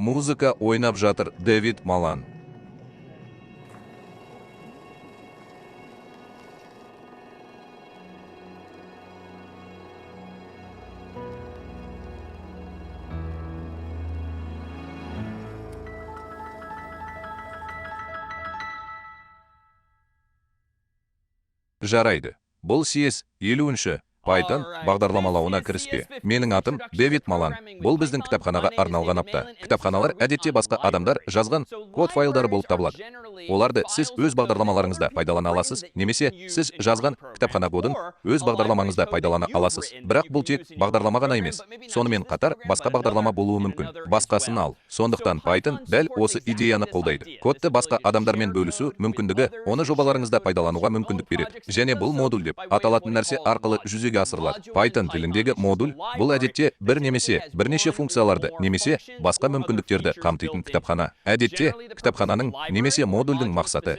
Музыка ойнап жатыр Дэвид Малан. Жарайды. Бұл CS 50-ші Python бағдарламалауына кіріспе. Менің атым Дэвид Малан. Бұл біздің кітапханаға арналған апта. Кітапханалар әдетте басқа адамдар жазған код файлдары болып табылады. Оларды сіз өз бағдарламаларыңызда пайдалана аласыз, немесе сіз жазған кітапхана кодын өз бағдарламаңызда пайдалана аласыз. Бірақ бұл тек бағдарлама ғана емес. Сонымен қатар басқа бағдарлама болуы мүмкін. Басқасын ал. Сондықтан Python дәл осы идеяны қолдайды. Кодты басқа адамдармен бөлісу мүмкіндігі оны жобаларыңызда пайдалануға мүмкіндік береді. Және бұл модуль деп аталатын нәрсе арқылы жүзеге асырылады. Python тіліндегі модуль бұл әдетте бір немесе бірнеше функцияларды немесе басқа мүмкіндіктерді қамтитын кітапхана. Әдетте кітапхананың немесе модульдің мақсаты,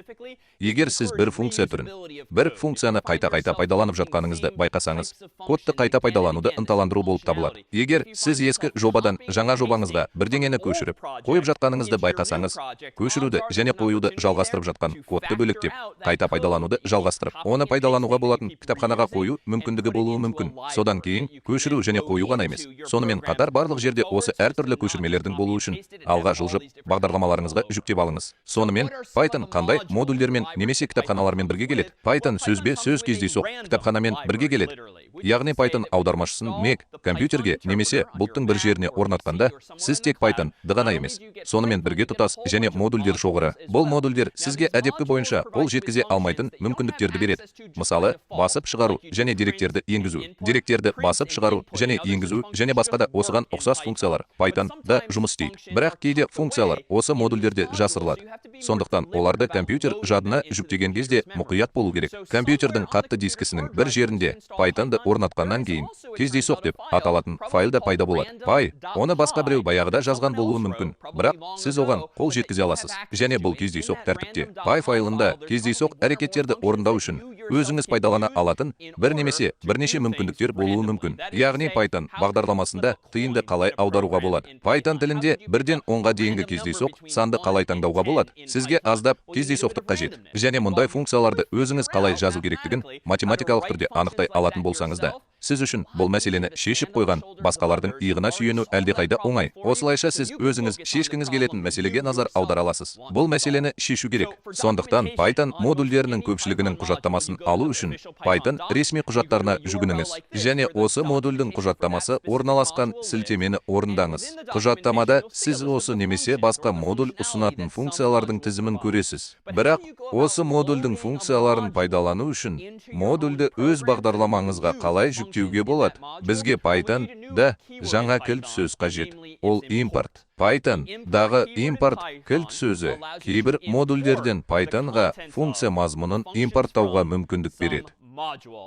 егер сіз бір функция түрін, бір функцияны қайта-қайта пайдаланып жатқаныңызды байқасаңыз, кодты қайта пайдалануды ынталандыру болып табылады. Егер сіз ескі жобадан жаңа жобаңызға бірдеңені көшіріп, қойып жатқаныңызды байқасаңыз, көшіруді және қоюды жалғастырып жатқан кодты бөлектеп, қайта пайдалануды жалғастырып, оны пайдалануға болатын кітапханаға қою мүмкіндігі болуы мүмкін. Содан кейін көшіру және қою ғана емес, сонымен қатар барлық жерде осы әртүрлі көшірмелердің болуы үшін алға жылжып бағдарламаларыңызға жүктеп алыңыз. Сонымен Python қандай модульдермен немесе кітапханалармен бірге келеді? Python сөзбе сөз кездейсоқ кітапханамен бірге келеді. Яғни Python аудармашысын Mac компьютерге немесе бұлттың бір жеріне орнатқанда, сіз тек Python-ды ғана емес, сонымен бірге тұтас және модульдер шоғыры. Бұл модульдер сізге әдепкі бойынша қол жеткізе алмайтын мүмкіндіктерді береді. Мысалы, басып шығару және деректерді енгізу. Деректерді басып шығару және енгізу және басқа да осыған ұқсас функциялар Python-да жұмыс істейді. Бірақ кейде функциялар осы модульдерде жасырылады. Сондықтан оларды компьютер жадына жүктеген кезде мұқият болу керек. Компьютердің қатты дискісінің бір жерінде Python-ды орнатқаннан кейін кездейсоқ деп аталатын файл да пайда болады. Py, оны басқа біреу баяғыда жазған болуы мүмкін, бірақ сіз оған қол жеткізе аласыз. Және бұл кездейсоқ тәртіпте. Py файлында кездейсоқ әрекеттерді орындау үшін өзіңіз пайдалана алатын бір немесе бірнеше мүмкіндіктер болуы мүмкін. Яғни Python бағдарламасында тиынды қалай аударуға болады? Python тілінде бірден 10-ға дейінгі кездейсоқ санды қалай таңдауға болады? Сізге аздап кездейсоқтық қажет. Және мұндай функцияларды өзіңіз қалай жазу керектігін математикалық түрде анықтай алатын болсаңыз да, сіз үшін бұл мәселені шешіп қойған басқалардың иығына сүйену әлдеқайда оңай. Осылайша сіз өзіңіз шешкіңіз келетін мәселеге назар аудара аласыз. Бұл мәселені шешу керек. Сондықтан Python модульдерінің көпшілігінің құжаттамасын алу үшін Python ресми құжаттарына жүгініңіз. Және осы модульдің құжаттамасы орналасқан сілтемені орындаңыз. Құжаттамада сіз осы немесе басқа модуль ұсынатын функциялардың тізімін көресіз. Бірақ осы модульдің функцияларын пайдалану үшін модульді өз бағдарламаңызға қалай жүктеуге болады? Бізге Python-да жаңа кілт сөз қажет. Ол импорт. Python-дағы импорт кілт сөзі кейбір модульдерден Python-ға функция мазмұнын импорттауға мүмкіндік береді.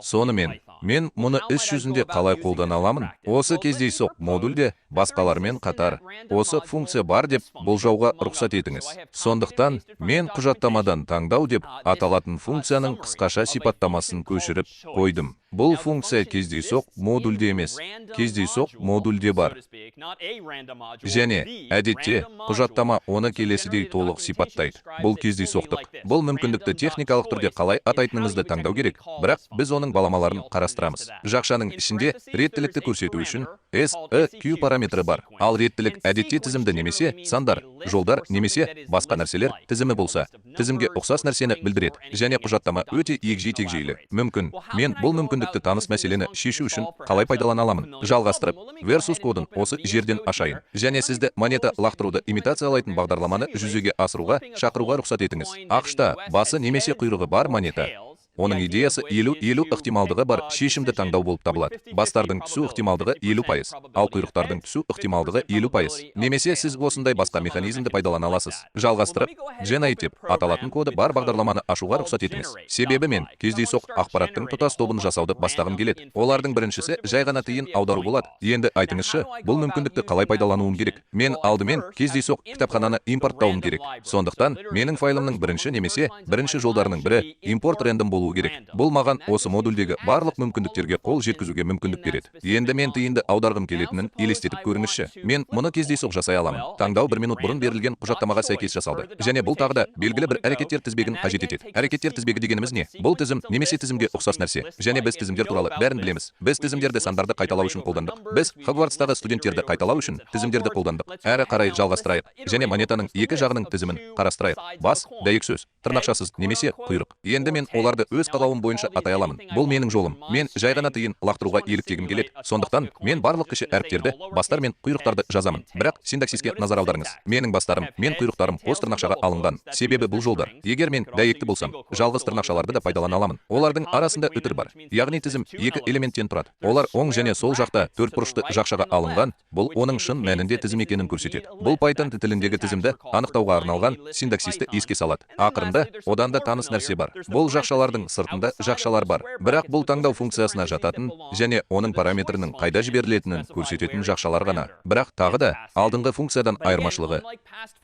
Сонымен, мен мұны іс жүзінде қалай қолдана аламын? Осы кездейсоқ модульде басқалармен қатар осы функция бар деп болжауға рұқсат етіңіз. Сондықтан, мен құжаттамадан таңдау деп аталатын функцияның қысқаша сипаттамасын көшіріп қойдым. Бұл функция кездейсоқ модульде емес, кездейсоқ модульде бар. Және әдетте құжаттама оны келесідей толық сипаттайды. Бұл кездейсоқтық. Бұл мүмкіндікті техникалық түрде қалай атайтыныңызды таңдау керек, бірақ біз оның баламаларын қарастырамыз. Жақшаның ішінде реттілікті көрсету үшін S, E, Q параметрі бар. Ал реттілік әдетте тізімді немесе сандар, жолдар немесе басқа нәрселер тізімі болса, тізімге ұқсас нәрсені білдіреді. Және құжаттама өте егжей-тегжейлі. Мүмкін, мен бұл мүмкіндікті таныс мәселені шешу үшін қалай пайдалана аламын? Жалғастырып, versus кодын осы жерден ашайын. Және сізді монета лақтыруды имитациялайтын бағдарламаны жүзеге асыруға шақыруға рұқсат етіңіз. АҚШ-та басы немесе құйрығы бар монета. Оның идеясы 50-50 ықтималдығы бар шешімді таңдау болып табылады. Бастардың түсу ықтималдығы 50%, ал құйрықтардың түсу ықтималдығы 50%. Немесе сіз осындай басқа механизмді пайдалана аласыз. Жалғастырып, Generate деп аталатын коды бар бағдарламаны ашуға рұқсат етіңіз. Себебі мен кездейсоқ ақпараттың тұтас тобын жасауды бастағым келеді. Олардың біріншісі жай ғана тиын аудару болады. Енді айтыңызшы, бұл мүмкіндікті қалай пайдалануым керек? Мен алдымен кездейсоқ кітапхананы импорттауым керек. Сондықтан менің файлымның бірінші немесе бірінші жолдарының бірі импорт random болуы болуы керек. Бұл маған осы модульдегі барлық мүмкіндіктерге қол жеткізуге мүмкіндік береді. Енді мен тиынды аударғым келетінін елестетіп көріңізші. Мен мұны кездейсоқ жасай аламын. Таңдау бір минут бұрын берілген құжаттамаға сәйкес жасалды. Және бұл тағы да белгілі бір әрекеттер тізбегін қажет етеді. Әрекеттер тізбегі дегеніміз не? Бұл тізім немесе тізімге ұқсас нәрсе. Және біз тізімдер туралы бәрін білеміз. Біз тізімдерді сандарды қайталау үшін қолдандық. Біз Хогвартстағы студенттерді қайталау үшін тізімдерді қолдандық. Әрі қарай жалғастырайық. Және монетаның екі жағының тізімін қарастырайық. Бас, дәйек сөз, тырнақшасыз немесе құйрық. Енді мен оларды өз қалауым бойынша атай аламын. Бұл менің жолым. Мен жай ғана тиын лақтыруға еліктегім келеді. Сондықтан мен барлық кіші әріптерді, бастар мен құйрықтарды жазамын. Бірақ синтаксиске назар аударыңыз. Менің бастарым мен құйрықтарым қос тырнақшаға алынған. Себебі бұл жолдар. Егер мен дәйекті болсам, жалғыз тырнақшаларды да пайдалана аламын. Олардың арасында үтір бар. Яғни тізім екі элементтен тұрады. Олар оң және сол жақта төртбұрышты жақшаға алынған. Бұл оның шын мәнінде тізім екенін көрсетеді. Бұл Python тіліндегі тізімді анықтауға арналған синтаксисті еске салады. Ақырында одан да таныс нәрсе бар. Бұл жақшалардың сыртында жақшалар бар. Бірақ бұл таңдау функциясына жататын және оның параметрінің қайда жіберілетінін көрсететін жақшалар ғана. Бірақ тағы да алдыңғы функциядан айырмашылығы.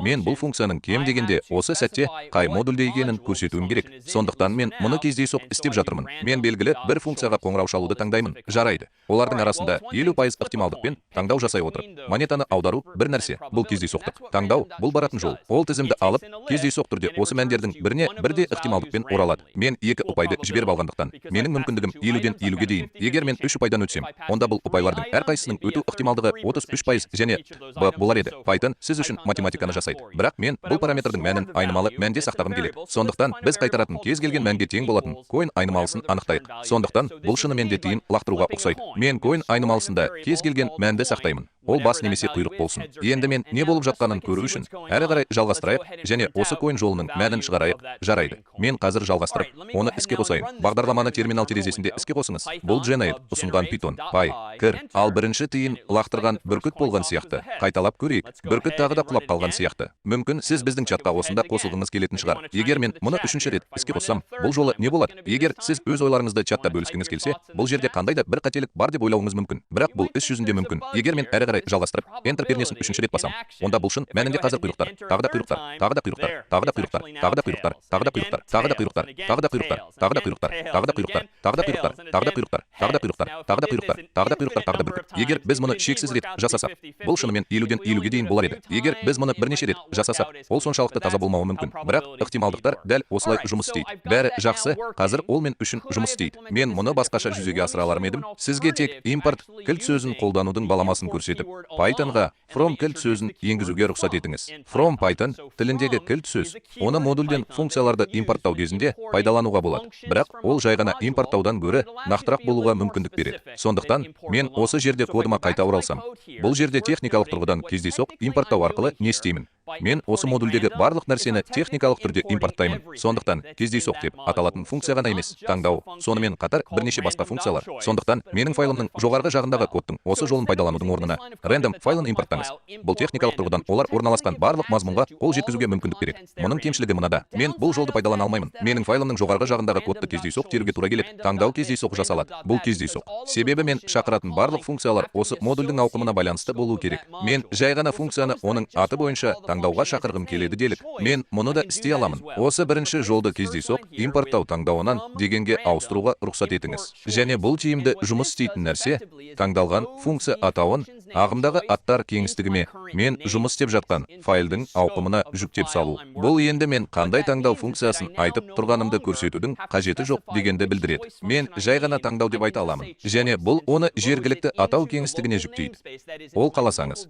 Мен бұл функцияның кем дегенде осы сәтте қай модульде екенін көрсетуім керек. Сондықтан мен мұны кездейсоқ істеп жатырмын. Мен белгілі бір функцияға қоңырау шалуды таңдаймын. Жарайды. Олардың арасында 50% ықтималдықпен таңдау жасай отырып, монетаны аудару бір нәрсе. Бұл кездейсоқтық. Таңдау бұл баратын жол. Ол тізімді алып, кездейсоқ түрде осы мәндердің біріне бірдей ықтималдықпен оралады. Мен 2 ұпайды жіберіп алғандықтан, менің мүмкіндігім 50-ден 50-ге дейін. Егер мен 3 ұпайдан өтсем, онда бұл ұпайлардың әрқайсысының өту ықтималдығы 33% және Б болар еді. Python сіз үшін математиканы жасайды. Бірақ мен бұл параметрдің мәнін айнымалы мәнде сақтағым келеді. Сондықтан біз қайтаратын кез келген мәнге тең болатын coin айнымалысын анықтайық. Сондықтан бұл шынымен де тиын лақтыруға ұқсайды. Мен coin айнымалысында кез келген мәнді сақтаймын. Ол бас немесе құйрық болсын. Енді мен не болып жатқанын көру үшін әрі қарай жалғастырайық және осы coin жолының мәнін шығарайық. Жарайды. Мен қазір жалғастырып, оны іске қосайын. Бағдарламаны терминал терезесінде іске қосыңыз. Бұл Generate ұсынған Python, Py, кір. Ал бірінші тиын лақтырған бүркіт болған сияқты. Қайталап көрейік. Бүркіт тағы да құлап қалған сияқты. Мүмкін сіз біздің чатқа осында қосылғыңыз келетін шығар. Егер мен мұны үшінші рет іске қоссам, бұл жолы не болады? Егер сіз өз ойларыңызды чатта бөліскіңіз келсе, бұл жерде қандай да бір қателік бар деп ойлауыңыз мүмкін. Бірақ бұл іс жүзінде мүмкін. Егер мен әрі қарай жалғастырып, Enter пернесін үшінші рет басам, онда бұл шын мәнінде қазір құйрықтар, тағы да құйрықтар, тағы да құйрықтар, тағы да құйрықтар, тағы да құйрықтар, тағы да құйрықтар, тағы да құйрықтар, тағы да құйрықтар, тағы да құйрықтар, тағы да құйрықтар, тағы да құйрықтар, тағы да құйрықтар, тағы да құйрықтар, тағы да құйрықтар, тағы да құйрықтар, тағы да бүркіт. Егер біз мұны шексіз рет жасасақ, бұл шынымен 50-ден 50-ге дейін болар еді. Егер біз мұны бірнеше рет жасасақ, ол соншалықты таза болмауы мүмкін. Бірақ ықтималдықтар дәл осылай жұмыс істейді. Бәрі жақсы, қазір ол мен үшін жұмыс істейді. Мен мұны басқаша жүзеге асыра алар ма едім? Сізге тек импорт кілт сөзін қолданудың баламасын көрсетіп, Pythonға from кілт сөзін енгізуге рұқсат етіңіз. From Python тіліндегі кілт сөз, оны модульден функцияларды импорттау кезінде пайдалануға болады. Бірақ ол жай ғана импорттаудан гөрі нақтырақ болуға мүмкіндік береді. Сондықтан мен осы жерде кодыма қайта оралсам, бұл жерде техникалық тұрғыдан кездейсоқ импорттау арқылы не істеймін? Мен осы модульдегі барлық нәрсені техникалық түрде импорттаймын. Сондықтан кездейсоқ деп аталатын функция ғана емес, таңдау, сонымен қатар бірнеше басқа функциялар. Сондықтан менің файлымның жоғарғы жағындағы кодтың осы жолын пайдаланудың орнына random файлын импорттаңыз. Бұл техникалық тұрғыдан олар орналасқан барлық мазмұнға қол жеткізуге мүмкіндік береді. Мұның кемшілігі мынада. Мен бұл жолды пайдалана алмаймын. Менің файлымның жоғарғы жағындағы кодты кездейсоқ теруге тура келеді. Таңдау кездейсоқ жасалады. Бұл кездейсоқ. Себебі мен шақыратын барлық функциялар осы модульдің ауқымына байланысты болуы керек. Мен жай ғана функцияны оның аты бойынша таңдауға шақырғым келеді делік. Мен мұны да істей аламын. Осы бірінші жолды кездейсоқ импорттау таңдауынан дегенге ауыстыруға рұқсат етіңіз. Және бұл тиімді жұмыс істейтін нәрсе, таңдалған функция атауын ағымдағы аттар кеңістігіме мен жұмыс істеп жатқан файлдың ауқымына жүктеп салу. Бұл енді мен қандай таңдау функциясын айтып тұрғанымды көрсетудің қажеті жоқ дегенді білдіреді. Мен жай ғана таңдау деп айта аламын. Және бұл оны жергілікті атау кеңістігіне жүктейді. Ол қаласаңыз,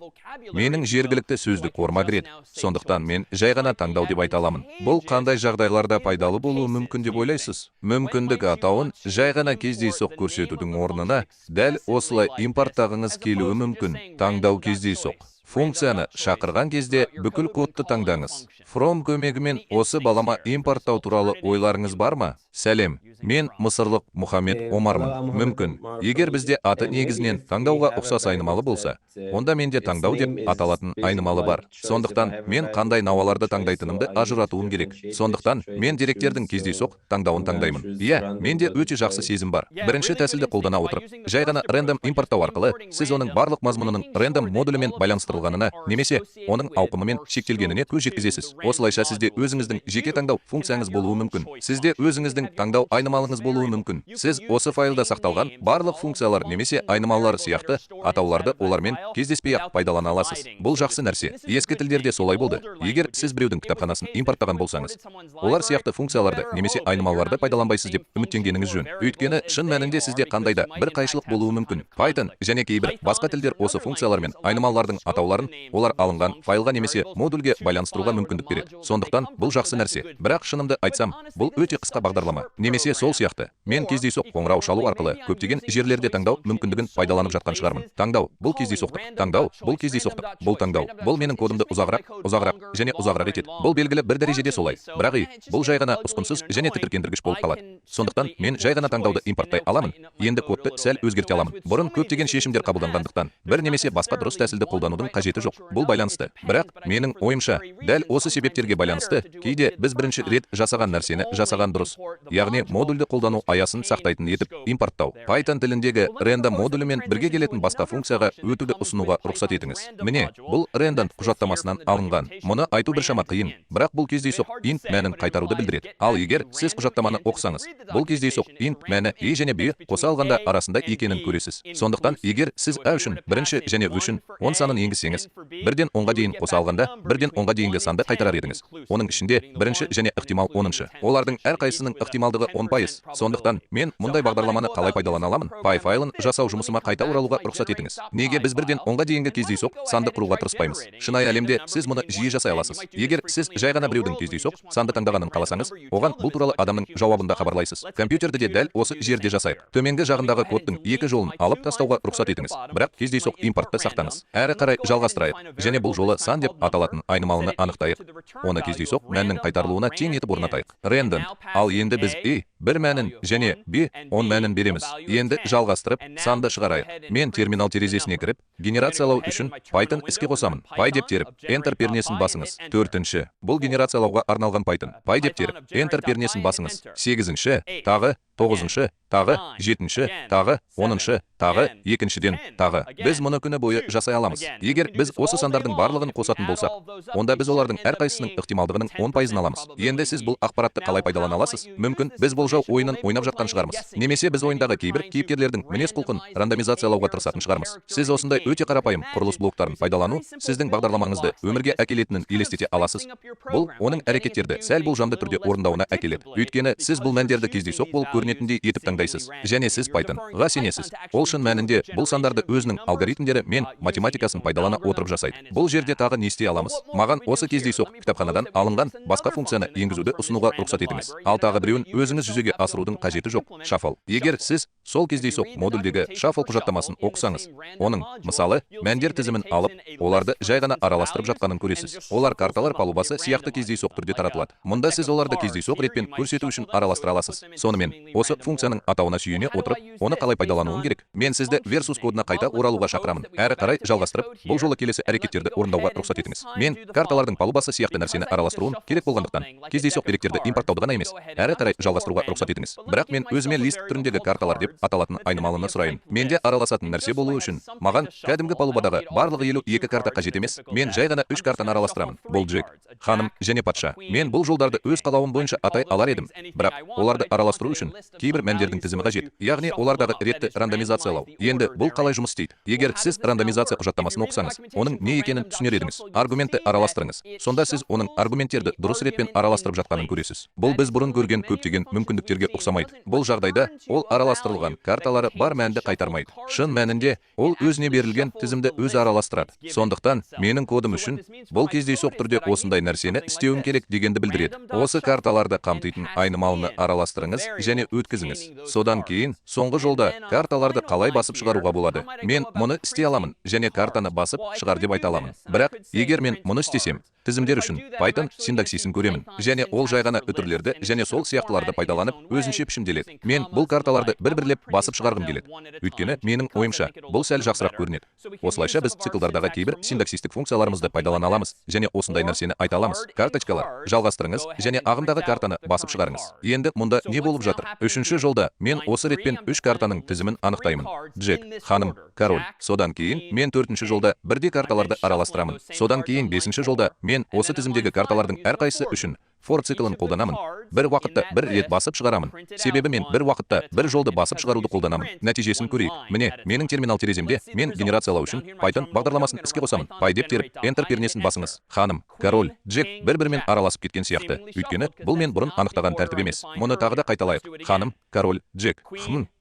менің жергілікті сөздік қорыма кіреді. Сондықтан мен жай ғана таңдау деп айта аламын. Бұл қандай жағдайларда пайдалы болуы мүмкін деп ойлайсыз? Мүмкіндік атауын жай ғана кездейсоқ көрсетудің орнына дәл осылай импорттағыңыз келуі мүмкін. Таңдау кездейсоқ. Функцияны шақырған кезде бүкіл кодты таңдаңыз. From көмегімен осы балама импорттау туралы ойларыңыз бар ма? Сәлем, мен мысырлық Мұхаммед Омармын. Мүмкін, егер бізде аты негізінен таңдауға ұқсас айнымалы болса, онда менде таңдау деп аталатын айнымалы бар. Сондықтан мен қандай науаларды таңдайтынымды ажыратуым керек. Сондықтан мен деректердің кездейсоқ таңдауын таңдаймын. Иә, менде өте жақсы сезім бар. Бірінші тәсілді қолдана отырып, жай ғана random импорттау арқылы сіз оның барлық мазмұнының random модулімен байланыстырылған байланыстырылғанына немесе оның ауқымымен шектелгеніне көз жеткізесіз. Осылайша сізде өзіңіздің жеке таңдау функцияңыз болуы мүмкін. Сізде өзіңіздің таңдау айнымалыңыз болуы мүмкін. Сіз осы файлда сақталған барлық функциялар немесе айнымалылар сияқты атауларды олармен кездеспей-ақ пайдалана аласыз. Бұл жақсы нәрсе. Ескі тілдерде солай болды. Егер сіз біреудің кітапханасын импорттаған болсаңыз, олар сияқты функцияларды немесе айнымалыларды пайдаланбайсыз деп үміттенгеніңіз жөн. Өйткені шын мәнінде сізде қандай да бір қайшылық болуы мүмкін. Python және кейбір басқа тілдер осы функциялар мен айнымалылардың атауларын олар алынған файлға немесе модульге байланыстыруға мүмкіндік береді. Сондықтан бұл жақсы нәрсе. Бірақ шынымды айтсам, бұл өте қысқа бағдарлама. Немесе сол сияқты. Мен кездейсоқ қоңырау шалу арқылы көптеген жерлерде таңдау мүмкіндігін пайдаланып жатқан шығармын. Таңдау бұл кездейсоқтық. Таңдау бұл кездейсоқтық. Бұл таңдау. Бұл менің кодымды ұзағырақ, ұзағырақ және ұзағырақ етеді. Бұл белгілі бір дәрежеде солай. Бірақ бұл жай ғана ұсқынсыз және тітіркендіргіш болып қалады. Сондықтан мен жай ғана таңдауды импорттай аламын. Енді кодты сәл өзгерте аламын. Бұрын көптеген шешімдер қабылданғандықтан бір немесе басқа дұрыс тәсілді қолданудың қажеті жоқ. Бұл байланысты. Бірақ менің ойымша, дәл осы себептерге байланысты кейде біз бірінші рет жасаған нәрсені жасаған дұрыс. Яғни модульді қолдану аясын сақтайтын етіп импорттау. Python тіліндегі random модулімен бірге келетін басқа функцияға өтуді ұсынуға рұқсат етіңіз. Міне, бұл random құжаттамасынан алынған. Мұны айту біршама қиын, бірақ бұл кездейсоқ int мәнін қайтаруды білдіреді. Ал егер сіз құжаттаманы оқысаңыз, бұл кездейсоқ int мәні e және b қоса алғанда арасында екенін көресіз. Сондықтан егер сіз а үшін бірінші және үшін 10 санын енгізсеңіз, бірден 10-ға дейін қоса алғанда бірден 10-ға дейінгі санды қайтарар едіңіз. Оның ішінде бірінші және ықтимал 10-шы. Олардың әрқайсысының ықтималдығы 10%. Сондықтан мен мұндай бағдарламаны қалай пайдалана аламын? Py файлын жасау жұмысыма қайта оралуға рұқсат етіңіз. Неге біз бірден 10-ға дейінгі кездейсоқ санды құруға тырыспаймыз? Шынайы әлемде сіз мұны жиі жасай аласыз. Егер сіз жай ғана біреудің кездейсоқ санды таңдағанын қаласаңыз, оған бұл туралы адамның жауабында хабарлайсыз. Компьютерді де дәл осы жерде жасайық. Төменгі жағындағы кодтың екі жолын алып тастауға рұқсат етіңіз. Бірақ кездейсоқ импортты сақтаңыз. Әрі қарай жалғастырайық. Және бұл жолы сан деп аталатын айнымалыны анықтайық. Оны кездейсоқ мәннің қайтарылуына тең етіп орнатайық. Random. Ал енді біз a бір мәнін және b 10 мәнін береміз. Енді жалғастырып санды шығарайық. Мен терминал терезесіне кіріп, генерациялау үшін Python іске қосамын. Py деп теріп, Enter пернесін басыңыз. Төртінші. Бұл генерациялауға арналған Python. Py деп теріп, Enter пернесін басыңыз. Сегізінші, тағы, тоғызыншы, тағы, жетінші, тағы, оныншы, тағы, екіншіден, тағы. Біз мұны күні бойы жасай аламыз. Егер біз осы сандардың барлығын қосатын болсақ, онда біз олардың әрқайсысының ықтималдығының 10%-ын аламыз. Енді сіз бұл ақпаратты қалай пайдалана аласыз? Мүмкін біз болжау ойынын ойнап жатқан шығармыз. Немесе біз ойындағы кейбір кейіпкерлердің мінез-құлқын рандомизациялауға тырысатын шығармыз. Сіз осындай өте қарапайым құрылыс блоктарын пайдалану сіздің бағдарламаңызды өмірге әкелетінін елестете аласыз. Бұл оның әрекеттерді сәл болжамды түрде орындауына әкеледі. Өйткені сіз бұл мәндерді кездейсоқ болып көрінетіндей етіп таңдайсыз. Және сіз Python-ға сенесіз. Ол шын мәнінде бұл сандарды өзінің алгоритмдері мен математикасын пайдалана отырып жасайды. Бұл жерде тағы не істей аламыз? Маған осы кездейсоқ кітапханадан алынған басқа функцияны енгізуді ұсынуға рұқсат етіңіз. Ал тағы біреуін өзіңіз жүзеге асырудың қажеті жоқ. Shuffle. Егер сіз сол кездейсоқ модульдегі shuffle құжаттамасын оқысаңыз, оның, мысалы, мәндер тізімін алып, оларды жай ғана араластырып жатқанын көресіз. Олар карталар палубасы сияқты кездейсоқ түрде таратылады. Мұнда сіз оларды кездейсоқ ретпен көрсету үшін араластыра аласыз. Сонымен, осы функцияның атауына сүйене отырып, оны қалай пайдалануым керек? Мен сізді versus кодына қайта оралуға шақырамын. Әрі қарай жалғастырып, бұл жолы келесі әрекеттерді орындауға рұқсат етіңіз. Мен карталардың палубасы сияқты нәрсені араластыруым керек болғандықтан, кездейсоқ деректерді импорттауды ғана емес, әрі қарай жалғастыруға рұқсат етіңіз. Бірақ мен өзіме лист түріндегі карталар деп аталатын айнымалыны сұрайын. Менде араласатын нәрсе болуы үшін маған кәдімгі палубадағы барлығы 52 карта қажет емес. Мен жай ғана 3 картаны араластырамын. Бұл Джек, ханым және патша. Мен бұл жолдарды өз қалауым бойынша атай алар едім. Бірақ оларды араластыру үшін кейбір мәндердің тізімі қажет. Яғни олардағы ретті рандомизациялау. Енді бұл қалай жұмыс істейді? Егер сіз рандомизация құжаттамасын оқысаңыз, оның не екенін түсінер едіңіз. Аргументті араластырыңыз. Сонда сіз оның аргументтерді дұрыс ретпен араластырып жатқанын көресіз. Бұл біз бұрын көрген көптеген мүмкіндіктерге ұқсамайды. Бұл жағдайда ол араластырылған карталары бар мәнді қайтармайды. Шын мәнінде ол өзіне берілген тізімді өзі араластырады. Сондықтан менің кодым үшін бұл кездейсоқ түрде осындай нәрсені істеуім керек дегенді білдіреді. Осы карталарды қамтитын айнымалыны араластырыңыз және өткізіңіз. Содан кейін соңғы жолда карталарды қалай басып шығаруға болады? Мен мұны істей аламын және картаны басып шығар деп айта аламын. Бірақ егер мен мұны істесем, тізімдер үшін Python синтаксисін көремін және ол жай ғана үтірлерді және сол сияқтыларды пайдаланып өзінше пішімделеді. Мен бұл карталарды бір-бірлеп басып шығарғым келеді. Өйткені менің ойымша бұл сәл жақсырақ көрінеді. Осылайша біз циклдардағы кейбір синтаксистік функцияларымызды пайдалана аламыз және осындай нәрсені айта аламыз. Карточкалар жалғастырыңыз және ағымдағы картаны басып шығарыңыз. Енді мұнда не болып жатыр? Үшінші жолда мен осы ретпен 3 картаның тізімін анықтаймын. Джек, ханым король. Содан кейін мен төртінші жолда бірдей карталарды араластырамын. Содан кейін бесінші жолда мен осы тізімдегі карталардың әрқайсысы үшін for циклын қолданамын. Бір уақытта бір рет басып шығарамын. Себебі мен бір уақытта бір жолды басып шығаруды қолданамын. Нәтижесін көрейік. Міне, менің терминал тереземде мен генерациялау үшін Python бағдарламасын іске қосамын. Py деп теріп, Enter пернесін басыңыз. Ханым, король, Джек бір-бірімен араласып кеткен сияқты. Өйткені бұл мен бұрын анықтаған тәртіп емес. Мұны тағы да қайталайық. Ханым, король, Джек.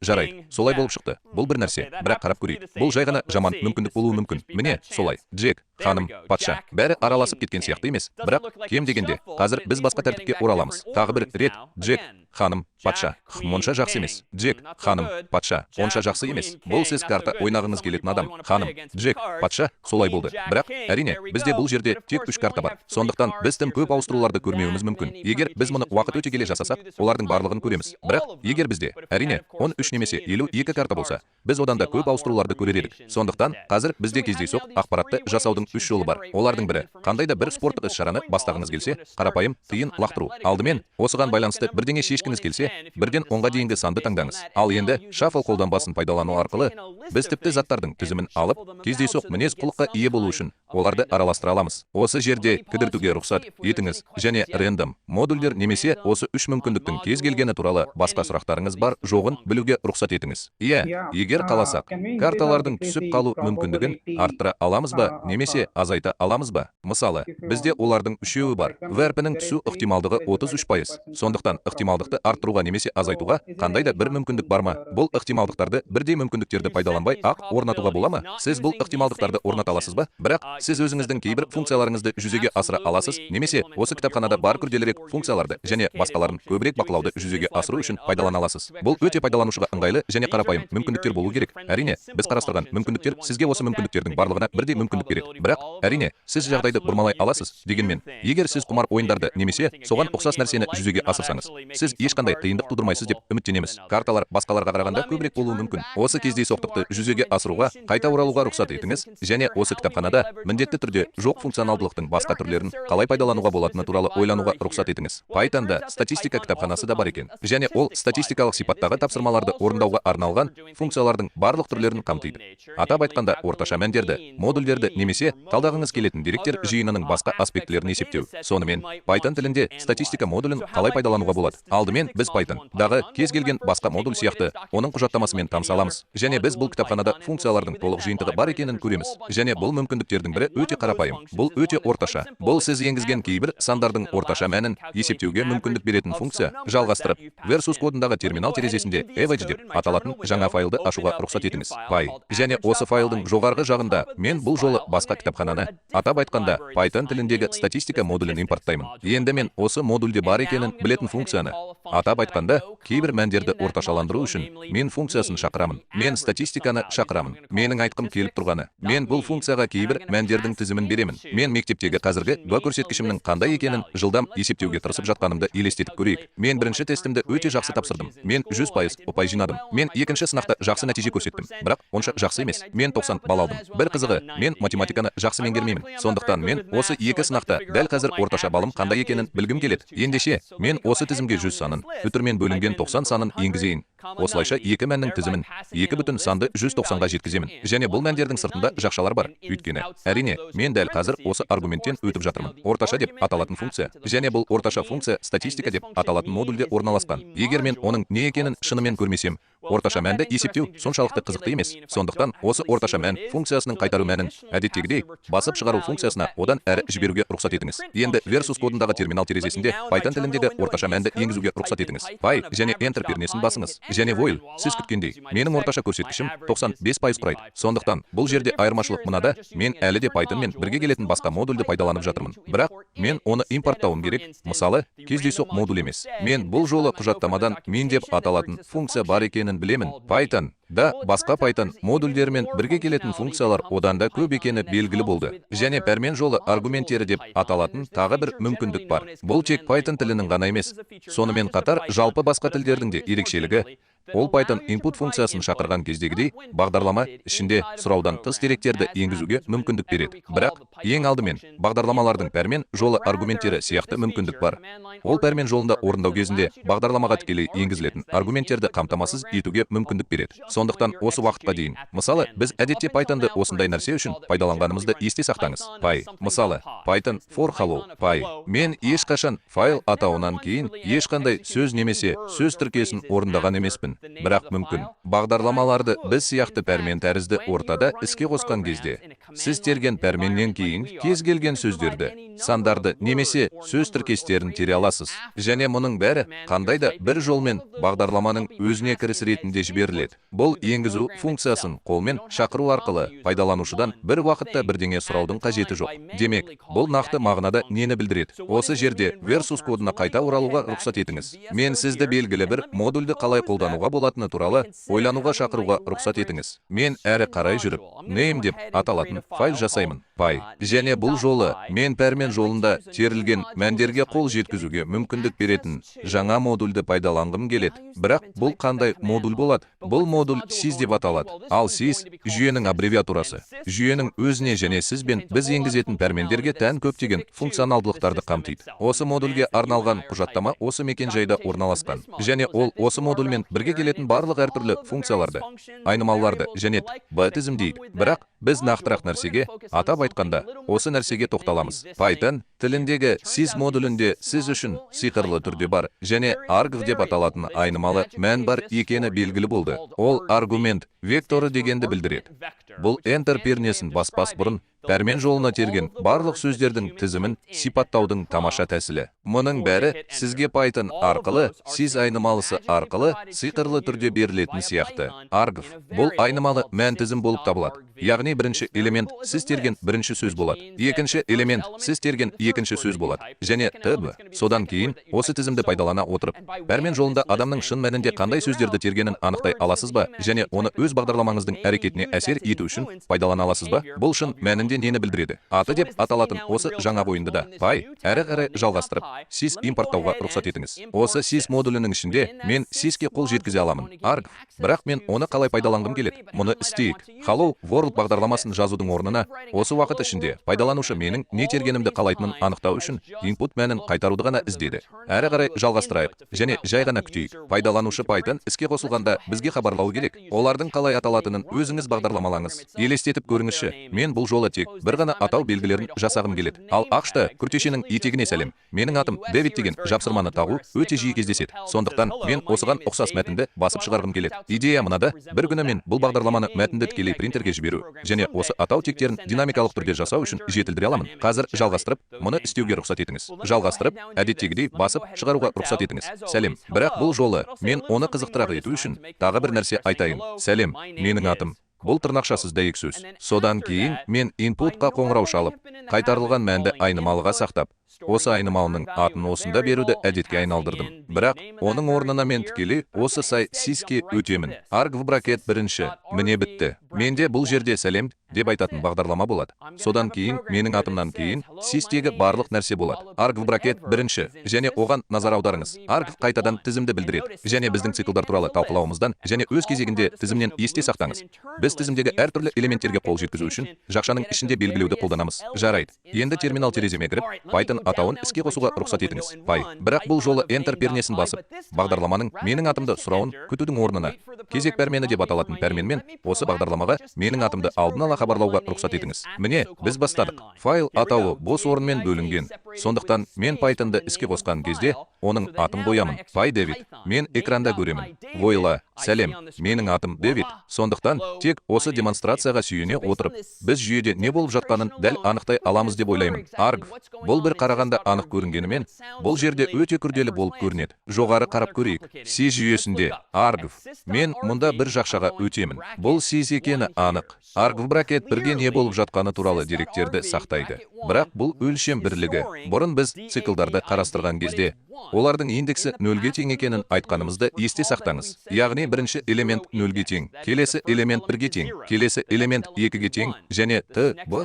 Жарайды. Солай болып шықты. Бұл бір нәрсе. Бірақ қарап көрейік. Бұл жай ғана жаман мүмкіндік болуы мүмкін. Міне, солай. Джек, ханым, патша. Бәрі араласып кеткен сияқты емес. Бірақ кем дегенде, қазір біз басқа тәртіпке ораламыз. Тағы бір рет Джек, ханым, патша. Онша жақсы емес. Джек, ханым, патша. Онша жақсы емес. Бұл сіз карта ойнағыңыз келетін адам. Ханым, Джек, патша, солай болды. Бірақ, әрине, бізде бұл жерде тек 3 карта бар. Сондықтан біз тым көп ауыстыруларды көрмеуіміз мүмкін. Егер біз мұны уақыт өте келе жасасақ, олардың барлығын көреміз. Бірақ, егер бізде, әрине, 13 немесе 52 карта болса, біз одан да көп ауыстыруларды көрер едік. Сондықтан, қазір бізде кездейсоқ ақпаратты жасаудың 3 жолы бар. Олардың бірі, қандай да бір спорттық іс-шараны бастағыңыз келсе, қарапайым тиын лақтыру. Алдымен, осыған байланысты бірдеңе шешкіңіз келсе, бірден 10-ға дейінгі санды таңдаңыз. Ал енді shuffle қолданбасын пайдалану арқылы біз тіпті заттардың тізімін алып, кездейсоқ мінез құлыққа ие болу үшін оларды араластыра аламыз. Осы жерде кідіртуге рұқсат етіңіз және random модульдер немесе осы 3 мүмкіндіктің кез келгені туралы басқа сұрақтарыңыз бар жоғын білуге рұқсат етіңіз. Иә, егер қаласақ, карталардың түсіп қалу мүмкіндігін арттыра аламыз ба немесе азайта аламыз ба? Мысалы, бізде олардың үшеуі бар. ВРП-нің түсу ықтималдығы 33%. Сондықтан ықтималдықты арттыруға немесе азайтуға қандай да бір мүмкіндік бар ма? Бұл ықтималдықтарды бірдей мүмкіндіктерді пайдаланбай ақ орнатуға бола ма? Сіз бұл ықтималдықтарды орната аласыз ба? Бірақ сіз өзіңіздің кейбір функцияларыңызды жүзеге асыра аласыз немесе осы кітапханада бар күрделірек функцияларды және басқаларын көбірек бақылауды жүзеге асыру үшін пайдалана аласыз. Бұл өте пайдаланушыға ыңғайлы және қарапайым мүмкіндіктер болу керек. Әрине, біз қарастырған мүмкіндіктер сізге осы мүмкіндіктердің барлығына бірдей мүмкіндік береді. Бірақ, әрине, сіз жағдайды бұрмалай аласыз. Дегенмен, егер сіз құмар ойындарды немесе соған ұқсас нәрсені жүзеге асырсаңыз, сіз ешқандай қиындық тудырмайсыз деп үміттенеміз. Карталар басқаларға қарағанда көбірек болуы мүмкін. Осы кездейсоқтықты жүзеге асыруға қайта оралуға рұқсат етіңіз және осы кітапханада міндетті түрде жоқ функционалдылықтың басқа түрлерін қалай пайдалануға болатыны туралы ойлануға рұқсат етіңіз. Pythonда статистика кітапханасы да бар екен. Және ол статистикалық сипаттағы тапсырмаларды орындауға арналған функциялардың барлық түрлерін қамтиды. Атап айтқанда, орташа мәндерді, модульдерді немесе талдағыңыз келетін деректер жиынының басқа аспектілерін есептеу. Сонымен, Python тілінде статистика модулін қалай пайдалануға болады? Алдымен біз Python-дағы кез келген басқа модуль сияқты оның құжаттамасымен таныса аламыз. Және біз бұл кітапханада функциялардың толық жиынтығы бар екенін көреміз. Және бұл мүмкіндіктердің бірі өте қарапайым. Бұл өте орташа. Бұл сіз енгізген кейбір сандардың орташа мәнін есептеуге мүмкіндік беретін функция. Жалғастырып, VS кодындағы терминал терезесінде average деп аталатын жаңа файлды ашуға рұқсат етіңіз. Py. Және осы файлдың жоғарғы жағында мен бұл жолы басқа кітапхананы, атап айтқанда, Python тіліндегі статистика модулін импорттаймын. Енді мен осы модульде бар екенін білетін функцияны, атап айтқанда, кейбір мәндерді орташаландыру үшін мен функциясын шақырамын. Мен статистиканы шақырамын. Менің айтқым келіп тұрғаны, мен бұл функцияға кейбір мәндердің тізімін беремін. Мен мектептегі қазіргі 2 көрсеткішімнің қандай екенін жылдам есептеуге тырысып жатқанымды елестетіп көрейік. Мен бірінші тестімді өте жақсы тапсырдым. Мен 100% ұпай жинадым. Мен екінші сынақта жақсы нәтиже көрсеттім, бірақ онша жақсы емес. Мен 90 балл алдым. Бір қызығы, мен математиканы жақсы меңгермеймін. Сондықтан мен осы екі сынақта дәл қазір орташа балым қандай екенін білгім келеді. Ендеше, мен осы тізімге 100 санын, үтірмен бөлінген 90 санын енгізейін. Осылайша екі мәннің тізімін, екі бүтін санды 190-ға жеткіземін. Және бұл мәндердің сыртында жақшалар бар. Өйткені, әрине, мен дәл қазір осы аргументтен өтіп жатырмын. Орташа деп аталатын функция. Және бұл орташа функция статистика деп аталатын модульде орналасқан. Егер мен оның не екенін шынымен көрмесем, орташа мәнді есептеу соншалықты қызықты емес. Сондықтан осы орташа мән функциясының қайтару мәнін әдеттегідей басып шығару функциясына одан әрі жіберуге рұқсат етіңіз. Енді VS кодындағы терминал терезесінде Python тіліндегі орташа мәнді енгізуге рұқсат етіңіз. Py және Enter пернесін басыңыз. Және вуаля, сіз күткендей, менің орташа көрсеткішім 95% құрайды. Сондықтан бұл жерде айырмашылық мынада, мен әлі де Python-мен бірге келетін басқа модульді пайдаланып жатырмын. Бірақ мен оны импорттауым керек. Мысалы, кездейсоқ модуль емес. Мен бұл жолы құжаттамадан mean деп аталатын функция бар екенін білемін. Python да басқа Python модульдерімен бірге келетін функциялар одан да көп екені белгілі болды. Және пәрмен жолы аргументтері деп аталатын тағы бір мүмкіндік бар. Бұл тек Python тілінің ғана емес, сонымен қатар жалпы басқа тілдердің де ерекшелігі. Ол Python input функциясын шақырған кездегідей бағдарлама ішінде сұраудан тыс деректерді енгізуге мүмкіндік береді. Бірақ ең алдымен бағдарламалардың пәрмен жолы аргументтері сияқты мүмкіндік бар. Ол пәрмен жолында орындау кезінде бағдарламаға тікелей енгізілетін аргументтерді қамтамасыз етуге мүмкіндік береді. Сондықтан осы уақытқа дейін, мысалы, біз әдетте Pythonды осындай нәрсе үшін пайдаланғанымызды есте сақтаңыз. Py, мысалы, Python for hello, Py. Мен ешқашан файл атауынан кейін ешқандай сөз немесе сөз тіркесін орындаған емеспін, бірақ мүмкін. Бағдарламаларды біз сияқты пәрмен тәрізді ортада іске қосқан кезде, сіз терген пәрменнен кейін кез келген сөздерді, сандарды немесе сөз тіркестерін тере аласыз. Және мұның бәрі қандай да бір жолмен бағдарламаның өзіне кіріс ретінде жіберіледі. Бұл енгізу функциясын қолмен шақыру арқылы пайдаланушыдан бір уақытта бірдеңе сұраудың қажеті жоқ. Демек, бұл нақты мағынада нені білдіреді? Осы жерде VS кодына қайта оралуға рұқсат етіңіз. Мен сізді белгілі бір модульді қалай қолдануға болатыны туралы ойлануға шақыруға рұқсат етіңіз. Мен әрі қарай жүріп, name деп аталатын файл жасаймын. Py. Және бұл жолы мен пәрмен жолында терілген мәндерге қол жеткізуге мүмкіндік беретін жаңа модульді пайдаланғым келеді. Бірақ бұл қандай модуль болады? Бұл модуль sys деп аталады. Ал sys жүйенің аббревиатурасы. Жүйенің өзіне және сіз бен біз енгізетін пәрмендерге тән көптеген функционалдылықтарды қамтиды. Осы модульге арналған құжаттама осы мекен-жайда орналасқан. Және ол осы модульмен бірге келетін барлық әртүрлі функцияларды, айнымалыларды және б тізімдейді. Бірақ біз нақтырақ нәрсеге, атап айтқанда, осы нәрсеге тоқталамыз. Python тіліндегі sys модулінде сіз үшін сиқырлы түрде бар және argv деп аталатын айнымалы мән бар екені белгілі болды. Ол аргумент векторы дегенді білдіреді. Бұл Enter пернесін баспас бұрын пәрмен жолына терген барлық сөздердің тізімін сипаттаудың тамаша тәсілі. Мұның бәрі сізге Python арқылы, sys айнымалысы арқылы сиқырлы түрде берілетін сияқты. Argv бұл айнымалы мән тізім болып табылады. Яғни бірінші элемент сіз терген бірінші сөз болады. Екінші элемент сіз терген екінші сөз болады. Және т.б. Содан кейін осы тізімді пайдалана отырып, пәрмен жолында адамның шын мәнінде қандай сөздерді тергенін анықтай аласыз ба және оны өз бағдарламаңыздың әрекетіне әсер ету үшін пайдалана аласыз ба? Бұл шын мәнінде нені білдіреді? Аты деп аталатын осы жаңа ойынды да Py әрі қарай жалғастырып, sys импорттауға рұқсат етіңіз. Осы sys модулінің ішінде мен sys-ке қол жеткізе аламын. Argv. Бірақ мен оны қалай пайдаланғым келеді? Мұны істейік. Hello World бағдарламасын жазудың орнына осы уақыт ішінде пайдаланушы менің не тергенімді қалайтынын анықтау үшін input мәнін қайтаруды ғана іздеді. Әрі қарай жалғастырайық және жай ғана күтейік. Пайдаланушы Python іске қосылғанда бізге хабарлауы керек. Олардың қалай аталатынын өзіңіз бағдарламалаңыз. Елестетіп көріңізші, мен бұл жолы тек бір ғана атау белгілерін жасағым келеді. Ал АҚШ-та күртешенің етегіне сәлем. Менің атым Дэвид деген жапсырманы тағу өте жиі кездеседі. Сондықтан мен осыған ұқсас мәтінді басып шығарғым келеді. Идея мынада: бір күні мен бұл бағдарламаны мәтінді тікелей принтерге жіберу және осы атау тектерін динамикалық түрде жасау үшін жетілдіре аламын. Қазір жалғастырып, мұны істеуге рұқсат етіңіз. Жалғастырып, әдеттегідей басып шығаруға рұқсат етіңіз. Сәлем. Бірақ бұл жолы мен оны қызықтырақ ету үшін тағы бір нәрсе айтайын. Сәлем, менің атым. Бұл тырнақшасыз дәйек сөз. Содан кейін мен input-қа қоңырау шалып, қайтарылған мәнді айнымалыға сақтап, осы айнымалының атын осында беруді әдетке айналдырдым. Бірақ оның орнына мен тікелей осы сай sys-ке өтемін. Argv бракет бірінші. Міне, бітті. Менде бұл жерде сәлем деп айтатын бағдарлама болады. Содан кейін менің атымнан кейін sys-тегі барлық нәрсе болады. Argv бракет бірінші және оған назар аударыңыз. Argv қайтадан тізімді білдіреді. Және біздің циклдар туралы талқылауымыздан және өз кезегінде тізімнен есте сақтаңыз. Біз тізімдегі әртүрлі элементтерге қол жеткізу үшін жақшаның ішінде белгілеуді қолданамыз. Жарайды. Енді терминал тереземе кіріп, Python атауын іске қосуға рұқсат етіңіз. Py. Бірақ бұл жолы Enter пернесін басып, бағдарламаның менің атымды сұрауын күтудің орнына кезек пәрмені деп аталатын пәрменмен осы бағдарламаға менің атымды алдын ала хабарлауға рұқсат етіңіз. Міне, біз бастадық. Файл атауы бос орынмен бөлінген. Сондықтан мен Pythonды іске қосқан кезде оның атын қоямын. Py David. Мен экранда көремін. Войла, сәлем, менің атым Дэвид. Сондықтан тек осы демонстрацияға сүйене отырып, біз жүйеде не болып жатқанын дәл анықтай аламыз деп ойлаймын. Argv. Бұл бір қарағанда анық көрінгенімен, бұл жерде өте күрделі болып көрінеді. Жоғары қарап көрейік. C жүйесінде argv. Мен мұнда бір жақшаға өтемін. Бұл sys екені анық. Argv бракет бірге не болып жатқаны туралы деректерді сақтайды. Бірақ бұл өлшем бірлігі. Бұрын біз циклдарды қарастырған кезде олардың индексі нөлге тең екенін айтқанымызды есте сақтаңыз. Яғни бірінші элемент нөлге тең, келесі элемент бірге тең, келесі элемент екіге тең және т, б,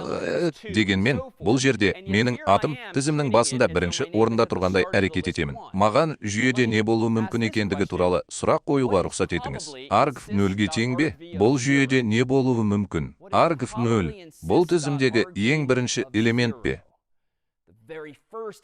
дегенмен бұл жерде менің атым тізімнің басында бірінші орында тұрғандай әрекет етемін. Маған жүйеде не болуы мүмкін екендігі туралы сұрақ қоюға рұқсат етіңіз. Argv нөлге тең бе? Бұл жүйеде не болуы мүмкін? Argv нөл. Бұл тізімдегі ең бірінші элемент пе?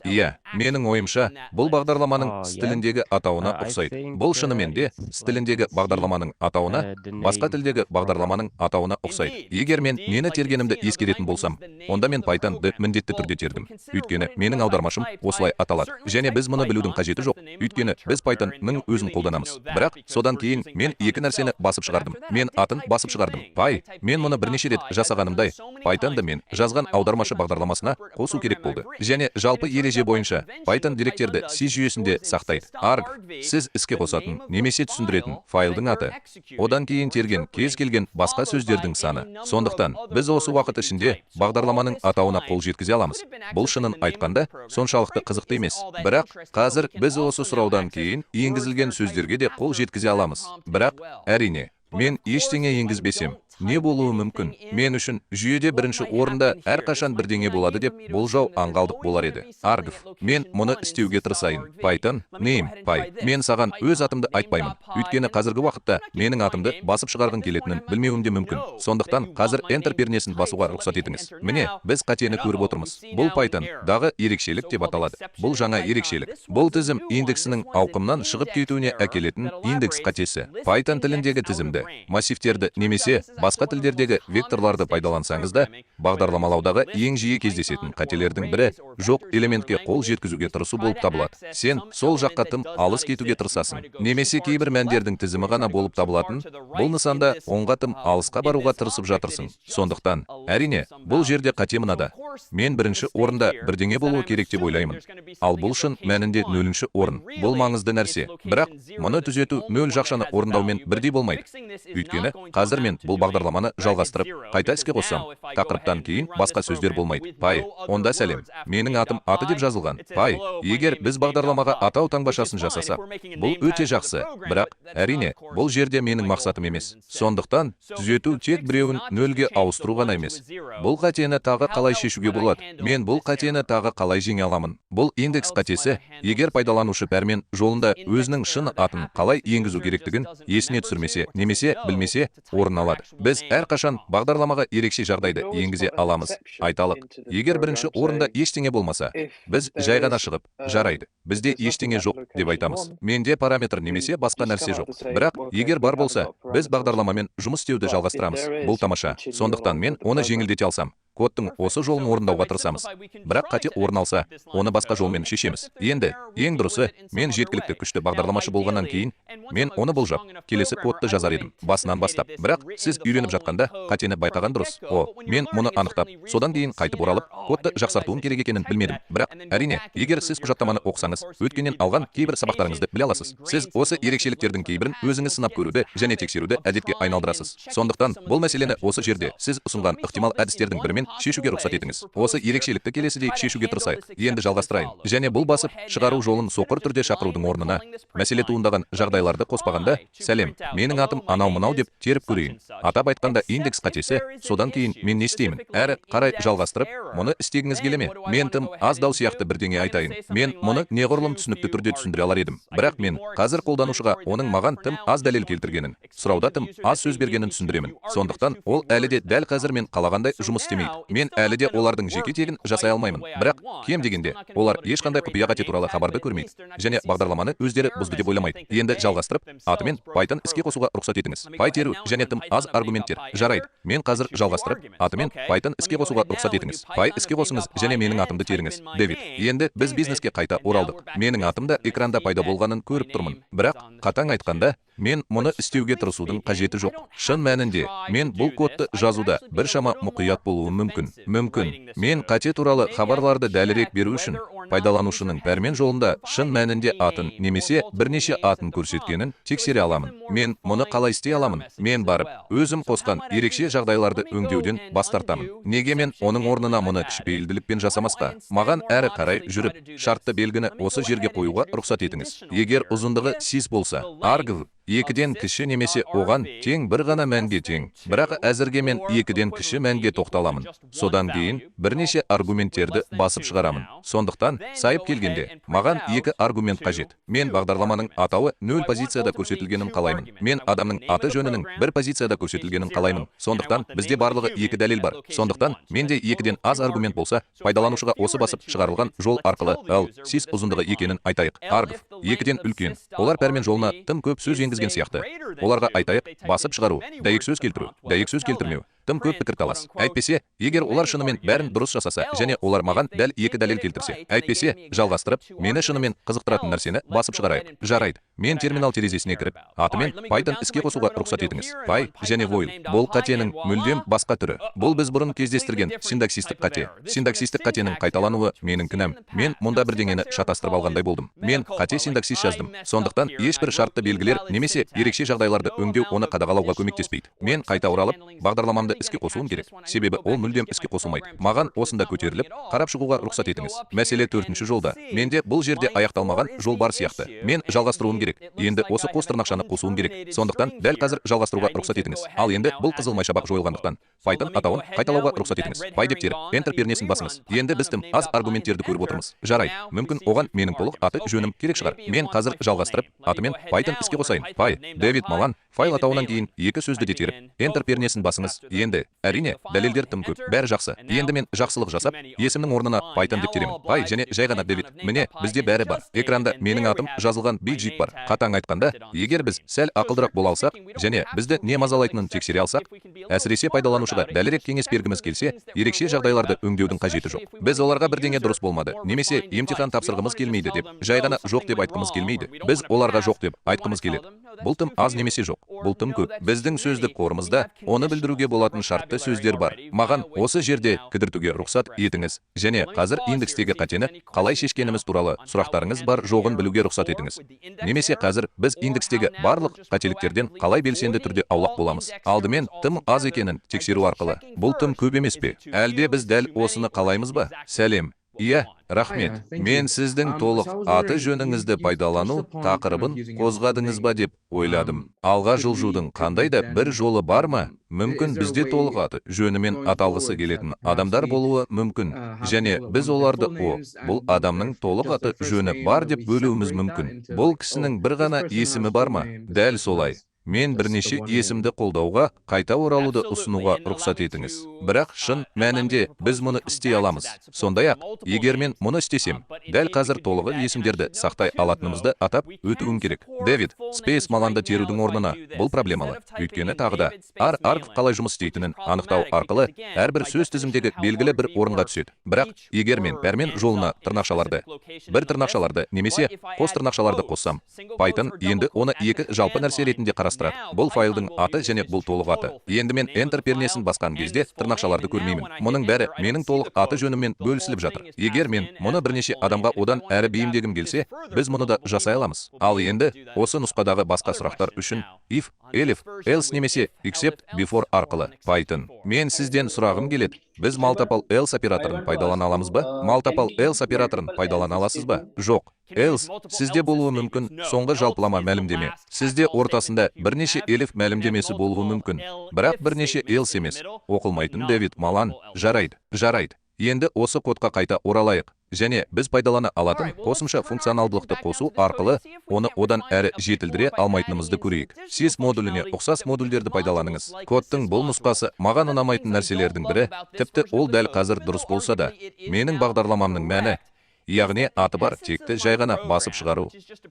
Иә, менің ойымша, бұл бағдарламаның C тіліндегі атауына ұқсайды. Бұл шынымен де C тіліндегі бағдарламаның атауына, басқа тілдегі бағдарламаның атауына ұқсайды. Егер мен нені тергенімді ескеретін болсам, онда мен Python-ды міндетті түрде тердім. Өйткені менің аудармашым осылай аталады. Және біз мұны білудің қажеті жоқ, өйткені біз Python-ның өзін қолданамыз. Бірақ содан кейін мен екі нәрсені басып шығардым. Мен атын басып шығардым. Py, мен мұны бірнеше рет жасағанымдай, Python-ды мен жазған аудармашы бағдарламасына қосу керек болды. Және жалпы ереже бойынша Python деректерді C жүйесінде сақтайды. Arg, сіз іске қосатын немесе түсіндіретін файлдың аты. Одан кейін терген кез келген басқа сөздердің саны. Сондықтан біз осы уақыт ішінде бағдарламаның атауына қол жеткізе аламыз. Бұл шынын айтқанда соншалықты қызықты емес. Бірақ қазір біз осы сұраудан кейін енгізілген сөздерге де қол жеткізе аламыз. Бірақ әрине, мен ештеңе енгізбесем, не болуы мүмкін? Мен үшін жүйеде бірінші орында әрқашан бірдеңе болады деп болжау аңғалдық болар еді. Argv, мен мұны істеуге тырысайын. Python, name, py. Мен саған өз атымды айтпаймын. Өйткені қазіргі уақытта менің атымды басып шығарғың келетінін білмеуім де мүмкін. Сондықтан қазір Enter пернесін басуға рұқсат етіңіз. Міне, біз қатені көріп отырмыз. Бұл Python дағы ерекшелік деп аталады. Бұл жаңа ерекшелік. Бұл тізім индексінің ауқымнан шығып кетуіне әкелетін индекс қатесі. Python тіліндегі тізімді, массивтерді немесе басқа тілдердегі векторларды пайдалансаңыз да, бағдарламалаудағы ең жиі кездесетін қателердің бірі жоқ элементке қол жеткізуге тырысу болып табылады. Сен сол жаққа тым алыс кетуге тырысасың. Немесе кейбір мәндердің тізімі ғана болып табылатын, бұл нысанда оңға тым алысқа баруға тырысып жатырсың. Сондықтан, әрине, бұл жерде қате мынада. Мен бірінші орында бірдеңе болуы керек деп ойлаймын. Ал бұл шын мәнінде нөлінші орын. Бұл маңызды нәрсе. Бірақ мұны түзету нөл жақшаны орындаумен бірдей болмайды. Өйткені қазір мен бұл бағдарламаны жалғастырып, қайта іске қоссам, тақырыптан кейін басқа сөздер болмайды. Py, онда сәлем. Менің атым аты деп жазылған. Py, егер біз бағдарламаға атау таңбашасын жасасақ, бұл өте жақсы. Бірақ, әрине, бұл жерде менің мақсатым емес. Сондықтан түзету тек біреуін нөлге ауыстыру ғана емес. Бұл қатені тағы қалай шешуге болады? Мен бұл қатені тағы қалай жеңе аламын? Бұл индекс қатесі, егер пайдаланушы пәрмен жолында өзінің шын атын қалай енгізу керектігін есіне түсірмесе немесе білмесе, орын алады. Біз әрқашан бағдарламаға ерекше жағдайды енгізе аламыз. Айталық, егер бірінші орында ештеңе болмаса, біз жай ғана шығып, жарайды, бізде ештеңе жоқ деп айтамыз. Менде параметр немесе басқа нәрсе жоқ. Бірақ егер бар болса, біз бағдарламамен жұмыс істеуді жалғастырамыз. Бұл тамаша. Сондықтан мен оны жеңілдете алсам, кодтың осы жолын орындауға тырысамыз. Бірақ қате орын алса, оны басқа жолмен шешеміз. Енді, ең дұрысы, мен жеткілікті күшті бағдарламашы болғаннан кейін, мен оны болжап, келесі кодты жазар едім, басынан бастап. Бірақ сіз үйреніп жатқанда қатені байқаған дұрыс. О, мен мұны анықтап, содан кейін қайтып оралып, кодты жақсартуым керек екенін білмедім. Бірақ, әрине, егер сіз құжаттаманы оқысаңыз, өткеннен алған кейбір сабақтарыңызды біле аласыз. Сіз осы ерекшеліктердің кейбірін өзіңіз сынап көруді және тексеруді әдетке айналдырасыз. Сондықтан бұл мәселені осы жерде сіз ұсынған ықтимал әдістердің бірімен шешуге рұқсат етіңіз. Осы ерекшелікті келесідей шешуге тырысайық. Енді жалғастырайын. Және бұл басып шығару жолын соқыр түрде шақырудың орнына, мәселе туындаған жағдайларды қоспағанда, сәлем, менің атым анау-мынау деп теріп көрейін. Атап айтқанда индекс қатесі, содан кейін мен не істеймін? Әрі қарай жалғастырып, мұны істегіңіз келе ме? Мен тым аздау сияқты бірдеңе айтайын. Мен мұны неғұрлым түсінікті түрде түсіндіре алар едім. Бірақ мен қазір қолданушыға оның маған тым аз дәлел келтіргенін, сұрауда тым аз сөз бергенін түсіндіремін. Сондықтан ол әлі де дәл қазір мен қалағандай жұмыс істемейді. Мен әлі де олардың жеке тегін жасай алмаймын. Бірақ кем дегенде олар ешқандай құпия қате туралы хабарды көрмейді және бағдарламаны өздері бұзды деп ойламайды. Енді жалғастырып, атымен Python іске қосуға рұқсат етіңіз. Py теру және тым аз аргументтер. Жарайды, мен қазір жалғастырып, атымен Python іске қосуға рұқсат етіңіз. Py іске қосыңыз және менің атымды теріңіз. Дэвид. Енді біз бизнеске қайта оралдық. Менің атым да экранда пайда болғанын көріп тұрмын. Бірақ қатаң айтқанда, мен мұны істеуге тырысудың қажеті жоқ. Шын мәнінде, мен бұл кодты жазуда біршама мұқият болуым мүмкін. Мүмкін, мен қате туралы хабарларды дәлірек беру үшін пайдаланушының пәрмен жолында шын мәнінде атын немесе бірнеше атын көрсеткенін тексере аламын. Мен мұны қалай істей аламын? Мен барып, өзім қосқан ерекше жағдайларды өңдеуден бас тартамын. Неге мен оның орнына мұны кішіпейілділікпен жасамасқа? Маған әрі қарай жүріп, шартты белгіні осы жерге қоюға рұқсат етіңіз. Егер ұзындығы 6 болса, argv 2-ден кіші немесе оған тең бір ғана мәнге тең. Бірақ әзірге мен 2-ден кіші мәнге тоқталамын. Содан кейін бірнеше аргументтерді басып шығарамын. Сондықтан Сондықтан, сайып келгенде, маған екі аргумент қажет. Мен бағдарламаның атауы 0 позицияда көрсетілгенін қалаймын. Мен адамның аты жөнінің бір позицияда көрсетілгенін қалаймын. Сондықтан бізде барлығы екі дәлел бар. Сондықтан менде екіден аз аргумент болса, пайдаланушыға осы басып шығарылған жол арқылы L sys ұзындығы екенін айтайық. Argv екіден үлкен. Олар пәрмен жолына тым көп сөз енгізген сияқты. Оларға айтайық: басып шығару, дәйексөз келтіру, дәйексөз келтірмеу, тым көп пікірталас. Әйтпесе, егер олар шынымен бәрін дұрыс жасаса және олар маған дәл екі дәлел келтірсе, әйтпесе, жалғастырып, мені шынымен қызықтыратын нәрсені басып шығарайық. Жарайды, мен терминал терезесіне кіріп, атымен Python іске қосуға рұқсат етіңіз. Py және вуаля. Бұл қатенің мүлдем басқа түрі. Бұл біз бұрын кездестірген синтаксистік қате. Синтаксистік қатенің қайталануы менің кінәм. Мен мұнда бірдеңені шатастырып алғандай болдым. Мен қате синтаксис жаздым. Сондықтан ешбір шартты белгілер немесе ерекше жағдайларды өңдеу оны қадағалауға көмектеспейді. Мен қайта оралып, бағдарламамды іске қосуым керек. Себебі ол мүлдем іске қосылмайды. Маған осында көтеріліп, қарап шығуға рұқсат етіңіз. Мәселе төртінші жолда. Менде бұл жерде аяқталмаған жол бар сияқты. Мен жалғастыруым керек. Енді осы қос тырнақшаны қосуым керек. Сондықтан дәл қазір жалғастыруға рұқсат етіңіз. Ал енді бұл қызыл майшабақ жойылғандықтан, Python атауын қайталауға рұқсат етіңіз. Py деп теріп, Enter пернесін басыңыз. Енді біз тым аз аргументтерді көріп отырмыз. Жарайды, мүмкін, оған менің толық аты жөнім керек шығар. Мен қазір жалғастырып, атымен Python іске қосайын. Py, Дэвид Малан, файл атауынан кейін екі сөзді де теріп, Enter пернесін басыңыз. Енді, әрине, дәлелдер тым көп, бәрі жақсы. Енді мен жақсылық жасап, есімнің орнына Python деп теремін. Py және жай ғана Дэвид. Міне, бізде бәрі бар. Экранда менің атым жазылған бейджик бар. Қатаң айтқанда, егер біз сәл ақылдырақ бола алсақ және бізді не мазалайтынын тексере алсақ, әсіресе пайдаланушыға дәлірек кеңес бергіміз келсе, ерекше жағдайларды өңдеудің қажеті жоқ. Біз оларға бірдеңе дұрыс болмады немесе емтихан тапсырғымыз келмейді деп, жай ғана жоқ деп айтқымыз келмейді. Біз оларға жоқ деп айтқымыз келеді. Бұл тым аз немесе жоқ, бұл тым көп. Біздің сөздік қорымызда оны білдіруге болатын шартты сөздер бар. Маған осы жерде кідіртуге рұқсат етіңіз және қазір индекстегі қатені қалай шешкеніміз туралы сұрақтарыңыз бар жоғын білуге рұқсат етіңіз. Немесе қазір біз индекстегі барлық қателіктерден қалай белсенді түрде аулақ боламыз? Алдымен тым аз екенін тексеру арқылы. Бұл тым көп емес пе? Әлде біз дәл осыны қалаймыз ба? Сәлем. Иә, рахмет. Мен сіздің толық аты жөніңізді пайдалану тақырыбын қозғадыңыз ба деп ойладым. Алға жылжудың қандай да бір жолы бар ма? Мүмкін, бізде толық аты жөнімен аталғысы келетін адамдар болуы мүмкін және біз оларды о, бұл адамның толық аты жөні бар деп бөлуіміз мүмкін. Бұл кісінің бір ғана есімі бар ма? Дәл солай. Мен бірнеше есімді қолдауға қайта оралуды ұсынуға рұқсат етіңіз. Бірақ шын мәнінде біз мұны істей аламыз. Сондай-ақ, егер мен мұны істесем, дәл қазір толығы есімдерді сақтай алатынымызды атап өтуім керек. Дэвид Space Маланды терудің орнына бұл проблемалы. Өйткені тағы да argv қалай жұмыс істейтінін анықтау арқылы әрбір сөз тізімдегі белгілі бір орынға түседі. Бірақ егер мен пәрмен жолына тырнақшаларды, бір тырнақшаларды немесе қос тырнақшаларды қоссам, Python енді оны екі жалпы нәрсе ретінде қарастырады. Бұл файлдың аты және бұл толық аты. Енді мен Enter пернесін басқан кезде тырнақшаларды көрмеймін. Мұның бәрі менің толық аты жөніммен бөлісіліп жатыр. Егер мен мұны бірнеше адамға одан әрі бейімдегім келсе, біз мұны да жасай аламыз. Ал енді осы нұсқадағы басқа сұрақтар үшін if, elif, else немесе except before арқылы Python. Мен сізден сұрағым келеді. Біз multiple else операторын пайдалана аламыз ба? Multiple else операторын пайдалана аласыз ба? Жоқ. Else сізде болуы мүмкін соңғы жалпылама мәлімдеме. Сізде ортасында бірнеше elif мәлімдемесі болуы мүмкін. Бірақ бірнеше else емес. Оқылмайтын Дэвид Малан. Жарайды, жарайды. Енді осы кодқа қайта оралайық. Және біз пайдалана алатын қосымша функционалдылықты қосу арқылы оны одан әрі жетілдіре алмайтынымызды көрейік. Sys модуліне ұқсас модульдерді пайдаланыңыз. Кодтың бұл нұсқасы маған ұнамайтын нәрселердің бірі, тіпті ол дәл қазір дұрыс болса да, менің бағдарламамның мәні, яғни аты бар текті жай ғана басып шығару,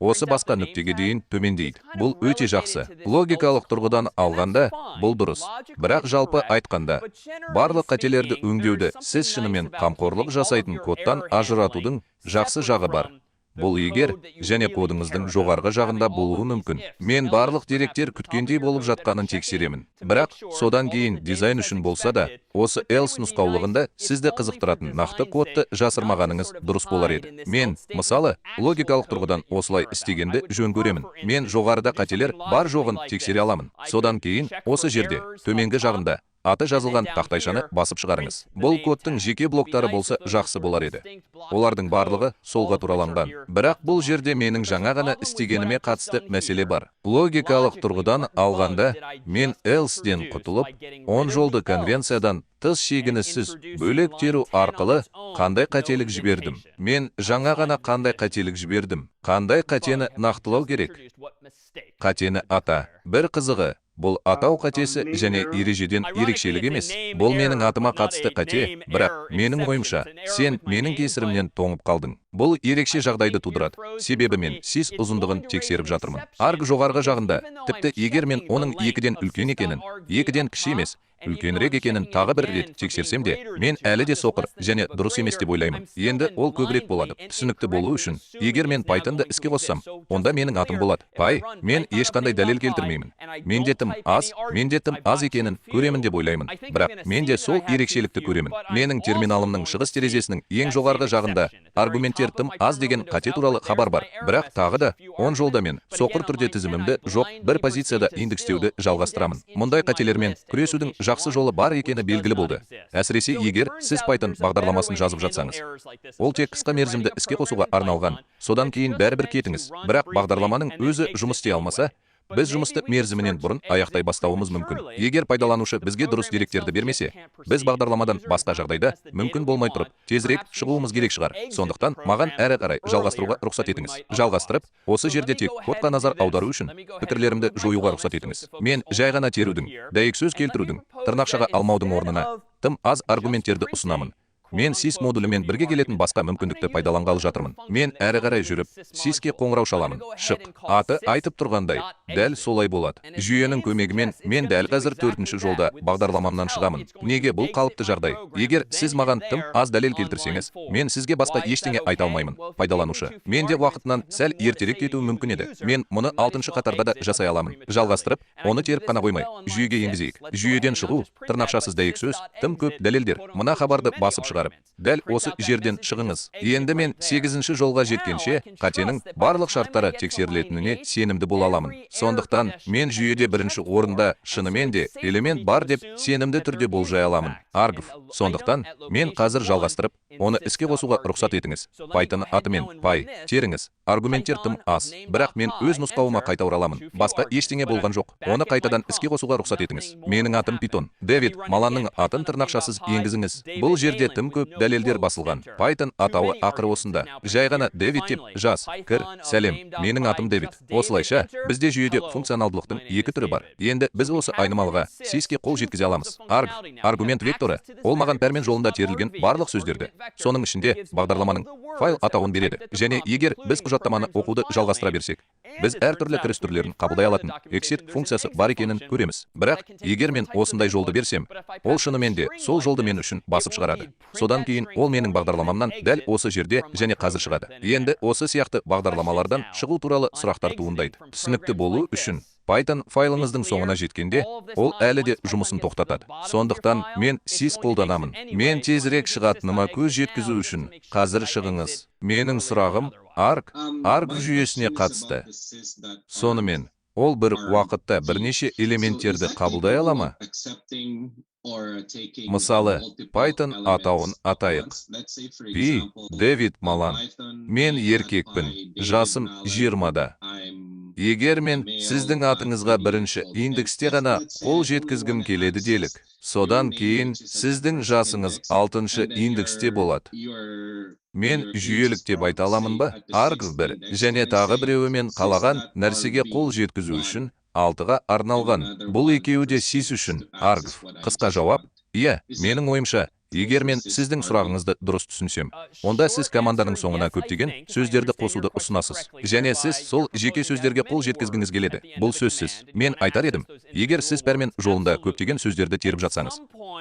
осы басқа нүктеге дейін төмендейді. Бұл өте жақсы. Логикалық тұрғыдан алғанда, бұл дұрыс. Бірақ жалпы айтқанда, барлық қателерді өңдеуді сіз шынымен қамқорлық жасайтын кодтан ажыратудың жақсы жағы бар. Бұл егер және кодыңыздың жоғарғы жағында болуы мүмкін. Мен барлық деректер күткендей болып жатқанын тексеремін. Бірақ содан кейін дизайн үшін болса да, осы else нұсқаулығында сізді қызықтыратын нақты кодты жасырмағаныңыз дұрыс болар еді. Мен, мысалы, логикалық тұрғыдан осылай істегенді жөн көремін. Мен жоғарыда қателер бар жоғын тексере аламын. Содан кейін осы жерде, төменгі жағында аты жазылған тақтайшаны басып шығарыңыз. Бұл кодтың жеке блоктары болса жақсы болар еді. Олардың барлығы солға тураланған. Бірақ бұл жерде менің жаңа ғана істегеніме қатысты мәселе бар. Логикалық тұрғыдан алғанда, мен else-ден құтылып, 10 жолды конвенциядан тыс шегініссіз бөлек теру арқылы қандай қателік жібердім? Мен жаңа ғана қандай қателік жібердім? Қандай қатені нақтылау керек? Қатені ата. Бір қызығы, бұл атау қатесі және ережеден ерекшелік емес. Бұл менің атыма қатысты қате, бірақ менің ойымша, сен менің кесірімнен тоңып қалдың. Бұл ерекше жағдайды тудырады. Себебі мен sys ұзындығын тексеріп жатырмын. Arg жоғарғы жағында, тіпті егер мен оның 2-ден үлкен екенін, 2-ден кіші емес, үлкенірек екенін тағы бір рет тексерсем де, мен әлі де соқыр және дұрыс емес деп ойлаймын. Енді ол көбірек болады. Түсінікті болу үшін, егер мен Pythonды іске қоссам, онда менің атым болады. Py, мен ешқандай дәлел келтірмеймін. Менде тым аз, менде тым аз екенін көремін деп ойлаймын. Бірақ мен де сол ерекшелікті көремін. Менің терминалымның шығыс терезесінің ең жоғарғы жағында аргументтер тым аз деген қате туралы хабар бар. Бірақ тағы да 10 жолда мен соқыр түрде тізімімді жоқ бір позицияда индекстеуді жалғастырамын. Мұндай қателермен күресудің жақсы жолы бар екені белгілі болды. Әсіресе егер сіз Python бағдарламасын жазып жатсаңыз. Ол тек қысқа мерзімді іске қосуға арналған. Содан кейін бәрібір кетіңіз. Бірақ бағдарламаның өзі жұмыс істей алмаса, біз жұмысты мерзімінен бұрын аяқтай бастауымыз мүмкін. Егер пайдаланушы бізге дұрыс деректерді бермесе, біз бағдарламадан басқа жағдайда мүмкін болмай тұрып, тезірек шығуымыз керек шығар. Сондықтан маған әрі қарай жалғастыруға рұқсат етіңіз. Жалғастырып, осы жерде тек кодқа назар аудару үшін пікірлерімді жоюға рұқсат етіңіз. Мен жай ғана терудің, дәйексөз келтірудің, тырнақшаға алмаудың орнына тым аз аргументтерді ұсынамын. Мен sys модулімен бірге келетін басқа мүмкіндікті пайдаланғалы жатырмын. Мен әрі қарай жүріп, sys-ке қоңырау шаламын. Шық. Аты айтып тұрғандай, дәл солай болады. Жүйенің көмегімен мен дәл қазір 4-ші жолда бағдарламамнан шығамын. Неге бұл қалыпты жағдай? Егер сіз маған тым аз дәлел келтірсеңіз, мен сізге басқа ештеңе айта алмаймын. Пайдаланушы. Мен де уақытынан сәл ертерек кетуім мүмкін еді. Мен мұны 6-шы қатарда да жасай аламын. Жалғастырып, оны теріп қана қоймай, жүйеге енгізейік. Жүйеден шығу, тырнақшасыз дәйексөз, тым көп дәлелдер. Мына хабарды басып шығарып, дәл осы жерден шығыңыз. Енді мен 8-ші жолға жеткенше қатенің барлық шарттары тексерілетініне сенімді бола аламын. Сондықтан мен жүйеде бірінші орында шынымен де элемент бар деп сенімді түрде болжай аламын. Argv. Сондықтан мен қазір жалғастырып, оны іске қосуға рұқсат етіңіз. Python атымен py теріңіз. Аргументтер тым аз. Бірақ мен өз нұсқауыма қайта ораламын. Басқа ештеңе болған жоқ. Оны қайтадан іске қосуға рұқсат етіңіз. Менің атым Python. Дэвид Маланның атын тырнақшасыз енгізіңіз. Бұл жерде тым көп дәлелдер басылған. Python атауы ақыры осында. Жай ғана Дэвид деп жаз. Кір, сәлем. Менің атым Дэвид. Осылайша, бізде жүйеде функционалдылықтың екі түрі бар. Енді біз осы айнымалыға sys-ке қол жеткізе аламыз. Arg, аргумент векторы, ол маған пәрмен жолында терілген барлық сөздерді, соның ішінде бағдарламаның файл атауын береді. Және егер біз құжаттаманы оқуды жалғастыра берсек, біз әртүрлі кіріс түрлерін қабылдай алатын exit функциясы бар екенін көреміз. Бірақ егер мен осындай жолды берсем, ол шынымен де сол жолды мен үшін басып шығарады. Содан кейін ол менің бағдарламамнан дәл осы жерде және қазір шығады. Енді осы сияқты бағдарламалардан шығу туралы сұрақтар туындайды. Түсінікті болу үшін Python файлыңыздың соңына жеткенде, ол әлі де жұмысын тоқтатады. Сондықтан мен sys қолданамын. Мен тезірек шығатыныма көз жеткізу үшін қазір шығыңыз. Менің сұрағым arg, arg жүйесіне қатысты. Сонымен, ол бір уақытта бірнеше элементтерді қабылдай ала ма? Мысалы, Python атауын атайық. Пи, Дэвид Малан. Мен еркекпін, жасым 20-да. Егер мен сіздің атыңызға бірінші индексте ғана қол жеткізгім келеді делік, содан кейін сіздің жасыңыз 6-шы индексте болады. Мен жүйелік деп айта аламын ба? Arg 1 және тағы біреуі мен қалаған нәрсеге қол жеткізу үшін 6-ға арналған. Бұл екеуі де sys үшін. Arg. Қысқа жауап: иә, менің ойымша, егер мен сіздің сұрағыңызды дұрыс түсінсем, онда сіз команданың соңына көптеген сөздерді қосуды ұсынасыз. Және сіз сол жеке сөздерге қол жеткізгіңіз келеді. Бұл сөзсіз. Мен айтар едім, егер сіз пәрмен жолында көптеген сөздерді теріп жатсаңыз,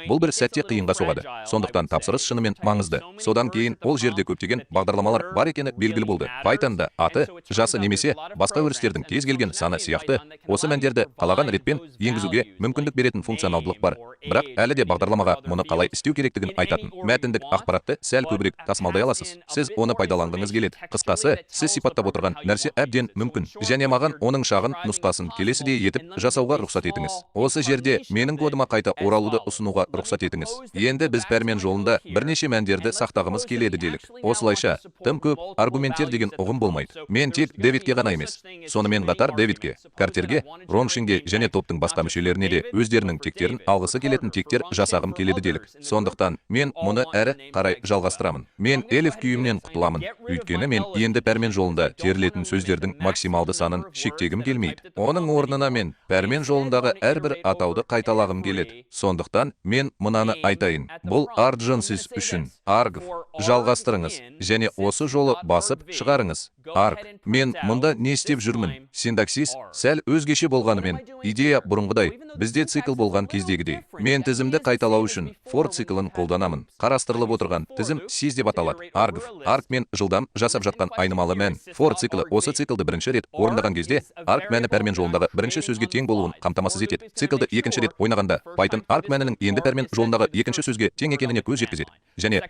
бұл бір сәтте қиынға соғады. Сондықтан тапсырыс шынымен маңызды. Содан кейін ол жерде көптеген бағдарламалар бар екені белгілі болды. Pythonда аты, жасы немесе басқа өрістердің кез келген саны сияқты осы мәндерді қалаған ретпен енгізуге мүмкіндік беретін функционалдылық бар. Бірақ әлі де бағдарламаға мұны қалай істеу керектігі екендігін айтатын мәтіндік ақпаратты сәл көбірек тасымалдай аласыз. Сіз оны пайдаланғыңыз келеді. Қысқасы, сіз сипаттап отырған нәрсе әбден мүмкін. Және маған оның шағын нұсқасын келесідей етіп жасауға рұқсат етіңіз. Осы жерде менің кодыма қайта оралуды ұсынуға рұқсат етіңіз. Енді біз пәрмен жолында бірнеше мәндерді сақтағымыз келеді делік. Осылайша, тым көп аргументтер деген ұғым болмайды. Мен тек Дэвидке ғана емес, сонымен қатар Дэвидке, Картерге, Роншинге және топтың басқа мүшелеріне де өздерінің тектерін алғысы келетін тектер жасағым келеді делік. Сондықтан мен мұны әрі қарай жалғастырамын. Мен elif күйімнен құтыламын. Өйткені мен енді пәрмен жолында терілетін сөздердің максималды санын шектегім келмейді. Оның орнына мен пәрмен жолындағы әрбір атауды қайталағым келеді. Сондықтан мен мынаны айтайын. Бұл argv үшін. Argv. Жалғастырыңыз және осы жолы басып шығарыңыз. Arg. Мен мұнда не істеп жүрмін? Синтаксис сәл өзгеше болғанымен, идея бұрынғыдай, бізде цикл болған кездегідей. Мен тізімді қайталау үшін for циклін қолданамын. Қарастырылып отырған тізім sys деп аталады. Argv. Arg мен жылдам жасап жатқан айнымалы мән. For циклі осы циклді бірінші рет орындаған кезде arg мәні пәрмен жолындағы бірінші сөзге тең болуын қамтамасыз етеді. Циклді екінші рет ойнағанда Python arg мәнінің енді пәрмен жолындағы екінші сөзге тең екеніне көз жеткізеді. Және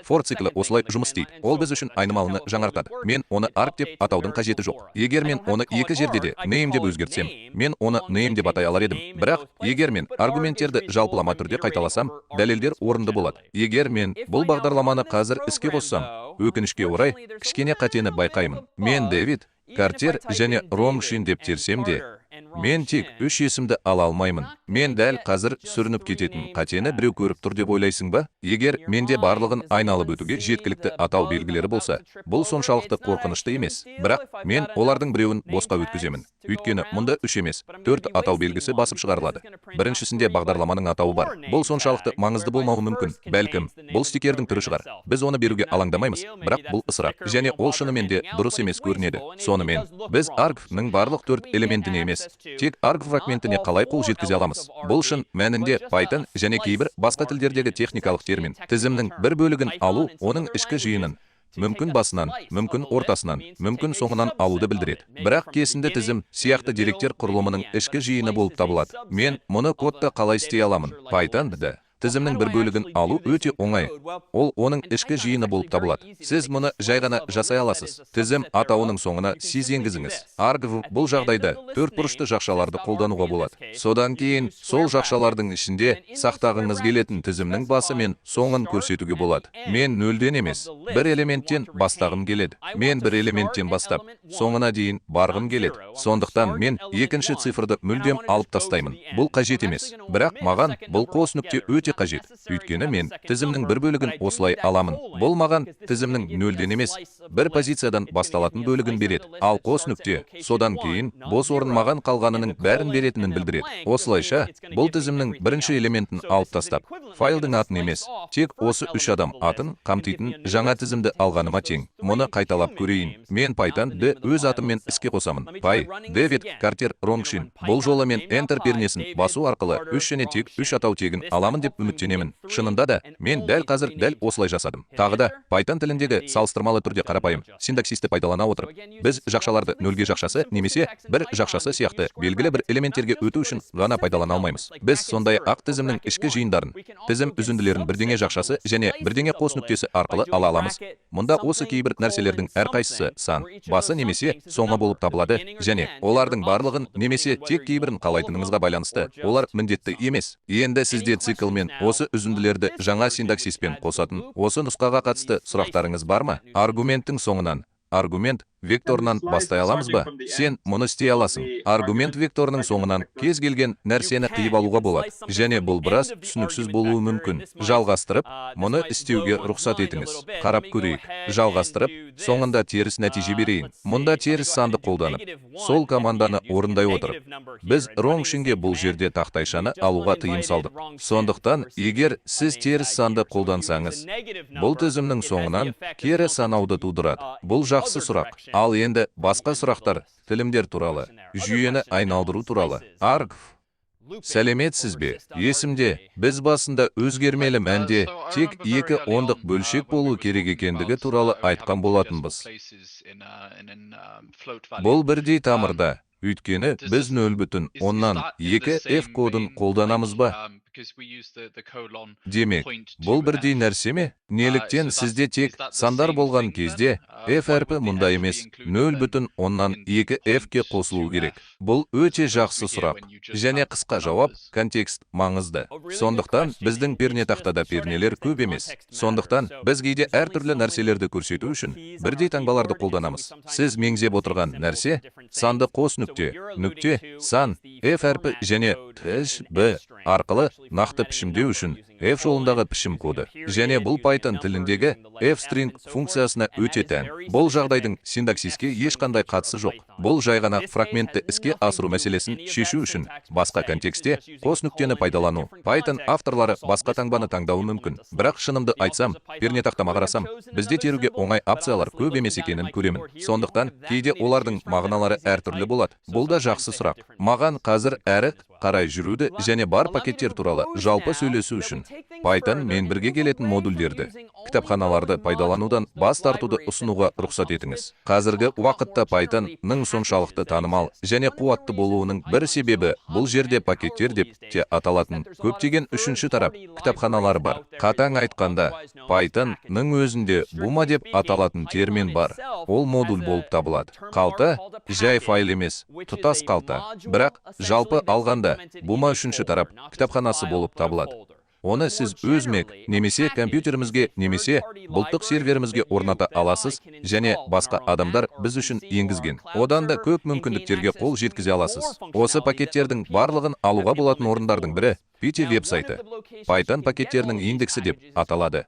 for циклі осылай жұмыс істейді. Ол біз үшін айнымалыны жаңартады. Мен оны arg деп атаудың қажеті жоқ. Егер мен оны екі жерде де name деп өзгертсем, мен оны name деп атай алар едім. Бірақ егер мен аргументтерді жалпылама түрде қайталасам, дәлелдер орынды болады. Егер мен бұл бағдарламаны қазір іске қоссам, өкінішке орай, кішкене қатені байқаймын. Мен Дэвид, Картер және Роншин деп терсем де, мен тек үш есімді ала алмаймын. Мен дәл қазір сүрініп кететін қатені біреу көріп тұр деп ойлайсың ба? Егер менде барлығын айналып өтуге жеткілікті атау белгілері болса, бұл соншалықты қорқынышты емес. Бірақ мен олардың біреуін босқа өткіземін. Өйткені мұнда үш емес, төрт атау белгісі басып шығарылады. Біріншісінде бағдарламаның атауы бар. Бұл соншалықты маңызды болмауы мүмкін. Бәлкім, бұл стикердің түрі шығар. Біз оны беруге алаңдамаймыз, бірақ бұл ысырап. Және ол шынымен де дұрыс емес көрінеді. Сонымен, біз argv-ның барлық төрт элементіне емес, тек arg фрагментіне қалай қол жеткізе аламыз? Бұл шын мәнінде Python және кейбір басқа тілдердегі техникалық термин. Тізімнің бір бөлігін алу оның ішкі жиынын мүмкін басынан, мүмкін ортасынан, мүмкін соңынан алуды білдіреді. Бірақ кесінді тізім сияқты деректер құрылымының ішкі жиыны болып табылады. Мен мұны кодта қалай істей аламын? Python-да тізімнің бір бөлігін алу өте оңай. Ол оның ішкі жиыны болып табылады. Сіз мұны жай ғана жасай аласыз. Тізім атауының соңына sys енгізіңіз. Argv бұл жағдайда төрт бұрышты жақшаларды қолдануға болады. Содан кейін сол жақшалардың ішінде сақтағыңыз келетін тізімнің басы мен соңын көрсетуге болады. Мен нөлден емес, бір элементтен бастағым келеді. Мен бір элементтен бастап, соңына дейін барғым келеді. Сондықтан мен екінші цифрды мүлдем алып тастаймын. Бұл қажет емес. Бірақ маған бұл қос нүкте өте қажет. Өйткені мен тізімнің бір бөлігін осылай аламын. Бұл маған тізімнің нөлден емес, бір позициядан басталатын бөлігін береді. Ал қос нүкте содан кейін бос орын маған қалғанының бәрін беретінін білдіреді. Осылайша, бұл тізімнің бірінші элементін алып тастап, файлдың атын емес, тек осы үш адам атын қамтитын жаңа тізімді алғаныма тең. Мұны қайталап көрейін. Мен Python-ды өз атыммен іске қосамын. Py, Дэвид, Картер, Ронгшин. Бұл жолы мен Enter пернесін басу арқылы үш және тек үш атау тегін аламын деп үміттенемін. Шынында да, мен дәл қазір дәл осылай жасадым. Тағы да, Python тіліндегі салыстырмалы түрде қарапайым синтаксисті пайдалана отырып, біз жақшаларды нөлге жақшасы немесе бір жақшасы сияқты белгілі бір элементтерге өту үшін ғана пайдалана алмаймыз. Біз сондай ақ тізімнің ішкі жиындарын, тізім үзінділерін бірдеңе жақшасы және бірдеңе қос нүктесі арқылы ала аламыз. Мұнда осы кейбір нәрселердің әрқайсысы сан, басы немесе соңы болып табылады және олардың барлығын немесе тек кейбірін қалайтыныңызға байланысты олар міндетті емес. Енді сізде циклмен осы үзінділерді жаңа синтаксиспен қосатын осы нұсқаға қатысты сұрақтарыңыз бар ма? Аргументтің соңынан аргумент векторынан бастай аламыз ба? Сен мұны істей аласың. Аргумент векторының соңынан кез келген нәрсені қиып алуға болады. Және бұл біраз түсініксіз болуы мүмкін. Жалғастырып, мұны істеуге рұқсат етіңіз. Қарап көрейік. Жалғастырып, соңында теріс нәтиже берейін. Мұнда теріс санды қолданып, сол команданы орындай отырып, біз Ронгшинге бұл жерде тақтайшаны алуға тыйым салдық. Сондықтан, егер сіз теріс санды қолдансаңыз, бұл тізімнің соңынан кері санауды тудырады. Бұл жақсы сұрақ. Ал енді басқа сұрақтар тілімдер туралы, жүйені айналдыру туралы. Argv. Сәлеметсіз бе? Есімде, біз басында өзгермелі мәнде тек екі ондық бөлшек болу керек екендігі туралы айтқан болатынбыз. Бұл бірдей тамырда, өйткені біз 0,2 F кодын қолданамыз ба? Демек, бұл бірдей нәрсе ме? Неліктен сізде тек сандар болған кезде F әрпі мұнда емес, 0,2 F-ке қосылу керек? Бұл өте жақсы сұрақ. Және қысқа жауап: контекст маңызды. Сондықтан біздің пернетақтада пернелер көп емес. Сондықтан біз кейде әртүрлі нәрселерді көрсету үшін бірдей таңбаларды қолданамыз. Сіз меңзеп отырған нәрсе санды қос нүкте, нүкте, сан, F әрпі және Т, Б арқылы нақты пішімдеу үшін F жолындағы пішім коды. Және бұл Python тіліндегі f-string функциясына өте тән. Бұл жағдайдың синтаксиске ешқандай қатысы жоқ. Бұл жай ғана фрагментті іске асыру мәселесін шешу үшін басқа контексте қос нүктені пайдалану. Python авторлары басқа таңбаны таңдауы мүмкін. Бірақ шынымды айтсам, пернетақтама қарасам, бізде теруге оңай опциялар көп емес екенін көремін. Сондықтан кейде олардың мағыналары әртүрлі болады. Бұл да жақсы сұрақ. Маған қазір әрі қарай жүруді және бар пакеттер туралы жалпы сөйлесу үшін Python мен бірге келетін модульдерді, кітапханаларды пайдаланудан бас тартуды ұсынуға рұқсат етіңіз. Қазіргі уақытта Python-ның соншалықты танымал және қуатты болуының бір себебі бұл жерде пакеттер деп те аталатын көптеген үшінші тарап кітапханалары бар. Қатаң айтқанда, Python-ның өзінде Puma деп аталатын термин бар. Ол модуль болып табылады. Қалта жай файл емес, тұтас қалта. Бірақ жалпы алғанда Puma үшінші тарап кітапханасы болып табылады. Оны сіз өз Mac немесе компьютерімізге немесе бұлттық серверімізге орната аласыз және басқа адамдар біз үшін енгізген. Одан да көп мүмкіндіктерге қол жеткізе аласыз. Осы пакеттердің барлығын алуға болатын орындардың бірі PyPI веб-сайты. Python пакеттерінің индексі деп аталады.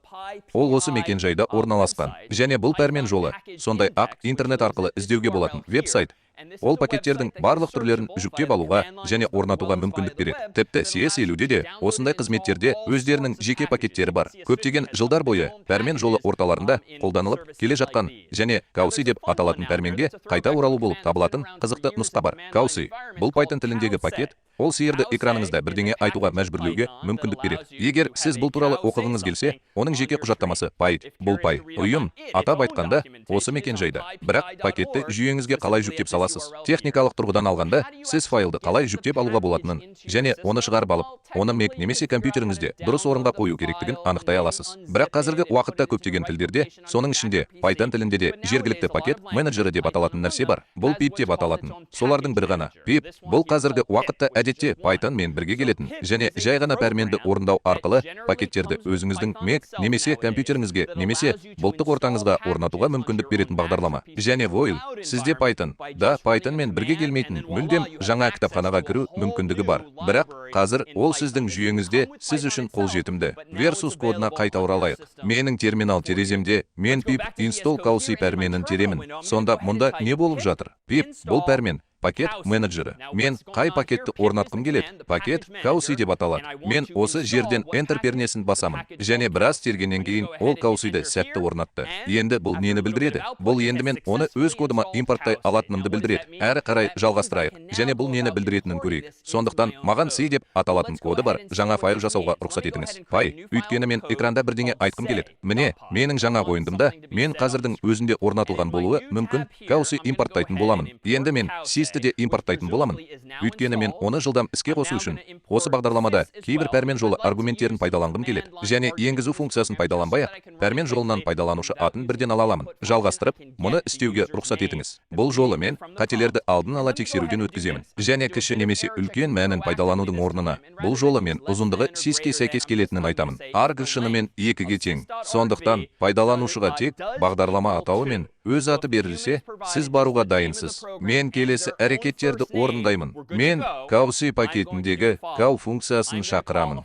Ол осы мекенжайда орналасқан. Және бұл пәрмен жолы, сондай ақ интернет арқылы іздеуге болатын веб-сайт. Ол пакеттердің барлық түрлерін жүктеп алуға және орнатуға мүмкіндік береді. Тіпті CS50-де де осындай қызметтерде өздерінің жеке пакеттері бар. Көптеген жылдар бойы пәрмен жолы орталарында қолданылып келе жатқан және cowsay деп аталатын пәрменге қайта оралу болып табылатын қызықты нұсқа бар. Cowsay – бұл Python тіліндегі пакет, ол сиырды экраныңызда бірдеңе айтуға мәжбүрлеуге мүмкіндік береді. Егер сіз бұл туралы оқығыңыз келсе, оның жеке құжаттамасы py, бұл py ұйым, атап айтқанда, осы мекенжайда. Бірақ пакетті жүйеңізге қалай жүктеп саласыз? Техникалық тұрғыдан алғанда, сіз файлды қалай жүктеп алуға болатынын және оны шығарып алып, оны Mac немесе компьютеріңізде дұрыс орынға қою керектігін анықтай аласыз. Бірақ қазіргі уақытта көптеген тілдерде, соның ішінде Python тілінде де жергілікті пакет менеджері деп аталатын нәрсе бар. Бұл pip деп аталатын. Солардың бірі ғана. Pip бұл қазіргі уақытта әдетте Python мен бірге келетін және жай ғана пәрменді орындау арқылы пакеттерді өзіңіздің Mac немесе компьютеріңізге немесе бұлттық ортаңызға орнатуға мүмкіндік беретін бағдарлама. Және вуаля, сізде Python да Python мен бірге келмейтін мүлдем жаңа кітапханаға кіру мүмкіндігі бар. Бірақ қазір ол сіздің жүйеңізде сіз үшін қолжетімді. VS кодына қайта оралайық. Менің терминал тереземде мен pip install cowsay пәрменін теремін. Сонда мұнда не болып жатыр? Pip бұл пәрмен пакет менеджері. Мен қай пакетті орнатқым келеді? Пакет cowsay деп аталады. Мен осы жерден Enter пернесін басамын. Және біраз тергеннен кейін ол cowsay-ды сәтті орнатты. Енді бұл нені білдіреді? Бұл енді мен оны өз кодыма импорттай алатынымды білдіреді. Әрі қарай жалғастырайық. Және бұл нені білдіретінін көрейік. Сондықтан маған say деп аталатын коды бар жаңа файл жасауға рұқсат етіңіз. Py, өйткені мен экранда бірдеңе айтқым келеді. Міне, менің жаңа қойындымда мен қазірдің өзінде орнатылған болуы мүмкін cowsay импорттайтын боламын. Енді мен sys де импорттайтын боламын. Өйткені мен оны жылдам іске қосу үшін осы бағдарламада кейбір пәрмен жолы аргументтерін пайдаланғым келеді. Және енгізу функциясын пайдаланбай ақ, пәрмен жолынан пайдаланушы атын бірден ала аламын. Жалғастырып, мұны істеуге рұқсат етіңіз. Бұл жолы мен қателерді алдын ала тексеруден өткіземін. Және кіші немесе үлкен мәнін пайдаланудың орнына бұл жолы мен ұзындығы sys-ке сәйкес келетінін айтамын. Arg шынымен 2-ге тең. Сондықтан пайдаланушыға тек бағдарлама атауы мен өз аты берілсе, сіз баруға дайынсыз. Мен келесі әрекеттерді орындаймын. Мен cowsay пакетіндегі cow функциясын шақырамын.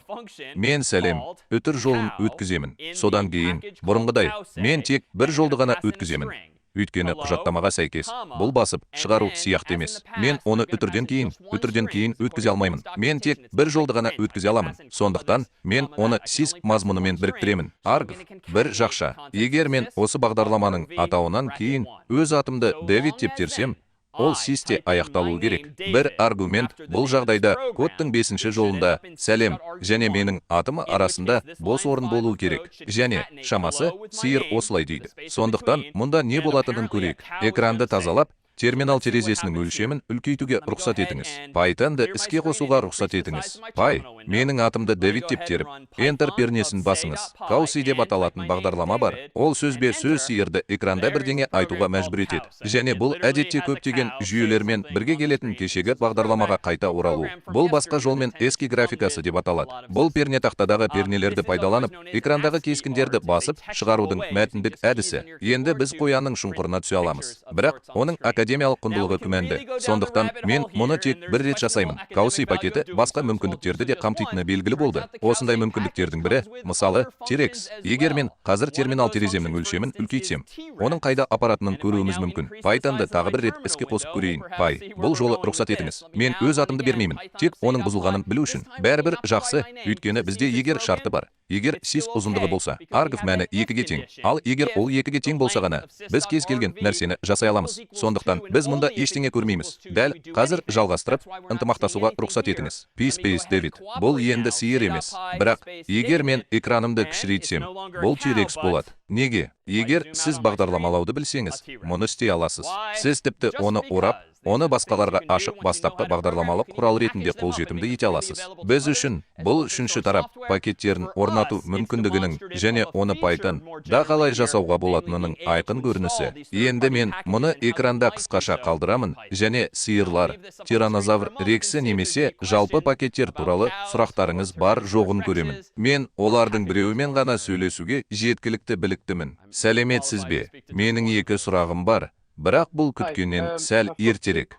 Мен сәлем, үтір жолын өткіземін. Содан кейін, бұрынғыдай, мен тек бір жолды ғана өткіземін. Өйткені құжаттамаға сәйкес, бұл басып шығару сияқты емес. Мен оны үтірден кейін өткізе алмаймын. Мен тек бір жолды ғана өткізе аламын. Сондықтан мен оны sys мазмұнымен біріктіремін. Argv бір жақша. Егер мен осы бағдарламаның атауынан кейін өз атымды Дэвид деп терсем, ол sys-те аяқталуы керек. Бір аргумент бұл жағдайда кодтың бесінші жолында сәлем және менің атым арасында бос орын болуы керек. Және шамасы сиыр осылай дейді. Сондықтан мұнда не болатынын көрейік. Экранды тазалап, Терминал терезесінің өлшемін үлкейтуге рұқсат етіңіз. Pythonды іске қосуға рұқсат етіңіз. Py, менің атымды Дэвид деп теріп, Enter пернесін басыңыз. Cowsay деп аталатын бағдарлама бар. Ол сөзбе сөз сиырды экранда бірдеңе айтуға мәжбүр етеді. Және бұл әдетте көптеген жүйелермен бірге келетін кешегі бағдарламаға қайта оралу. Бұл басқа жолмен ASCII графикасы деп аталады. Бұл пернетақтадағы пернелерді пайдаланып, экрандағы кескіндерді басып шығарудың мәтіндік әдісі. Енді біз қоянның шұңқырына түсе аламыз. Бірақ оның академиялық құндылығы күмәнді. Сондықтан мен мұны тек бір рет жасаймын. Cowsay пакеті басқа мүмкіндіктерді де қамтитыны белгілі болды. Осындай мүмкіндіктердің бірі, мысалы, T-Rex. Егер мен қазір терминал тереземнің өлшемін үлкейтсем, оның қайда апаратынын көруіміз мүмкін. Pythonды тағы бір рет іске қосып көрейін. Py, бұл жолы рұқсат етіңіз. Мен өз атымды бермеймін, тек оның бұзылғанын білу үшін. Бәрібір жақсы, өйткені бізде егер шарты бар. Егер sys ұзындығы болса, argv мәні 2-ге тең. Ал егер ол 2-ге тең болса ғана, біз кез келген нәрсені жасай аламыз. Сондықтан біз мұнда ештеңе көрмейміз. Дәл қазір жалғастырып, ынтымақтасуға рұқсат етіңіз. P Space David. Бұл енді сиыр емес. Бірақ егер мен экранымды кішірейтсем, бұл T-Rex болады. Неге? Егер сіз бағдарламалауды білсеңіз, мұны істей аласыз. Сіз тіпті оны орап, оны басқаларға ашық бастапқы бағдарламалық құрал ретінде қолжетімді ете аласыз. Біз үшін бұл үшінші тарап пакеттерін орнату мүмкіндігінің және оны Python да қалай жасауға болатынының айқын көрінісі. Енді мен мұны экранда қысқаша қалдырамын және сиырлар, тиранозавр рексі немесе жалпы пакеттер туралы сұрақтарыңыз бар жоғын көремін. Мен олардың біреуімен ғана сөйлесуге жеткілікті біліктімін. Сәлеметсіз бе? Менің екі сұрағым бар. Бірақ бұл күткеннен сәл ертерек.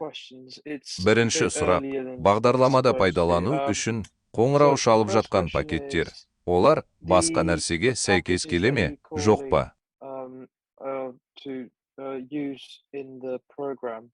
Бірінші сұрақ: бағдарламада пайдалану үшін қоңырау шалып жатқан пакеттер. Олар басқа нәрсеге сәйкес келе ме, жоқ па? Use in the program.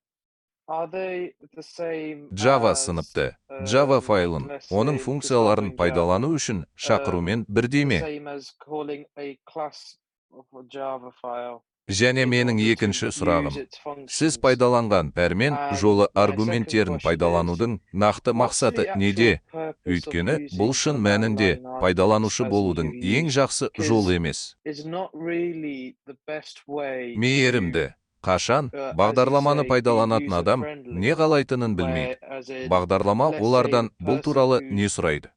Are they the same Java as, сыныпты, Java файлын, let's оның say, функцияларын discovering Java, пайдалану үшін шақырумен бірдей the ме? same as calling a class of a Java file Және in менің order to екінші use сұрағым: its сіз functions? пайдаланған пәрмен And жолы my second аргументтерін question is, пайдаланудың нақты what's the мақсаты actual неде? purpose of Өйткені бұл using шын command мәнінде line arguments пайдаланушы as болудың you ең use? жақсы Because жолы емес. it's not really the best way to, Мейірімді, қашан as you бағдарламаны say, be пайдаланатын адам user-friendly, не қалайтынын білмейді. whereas in, Бағдарлама let's say, олардан a бұл person туралы не who's сұрайды?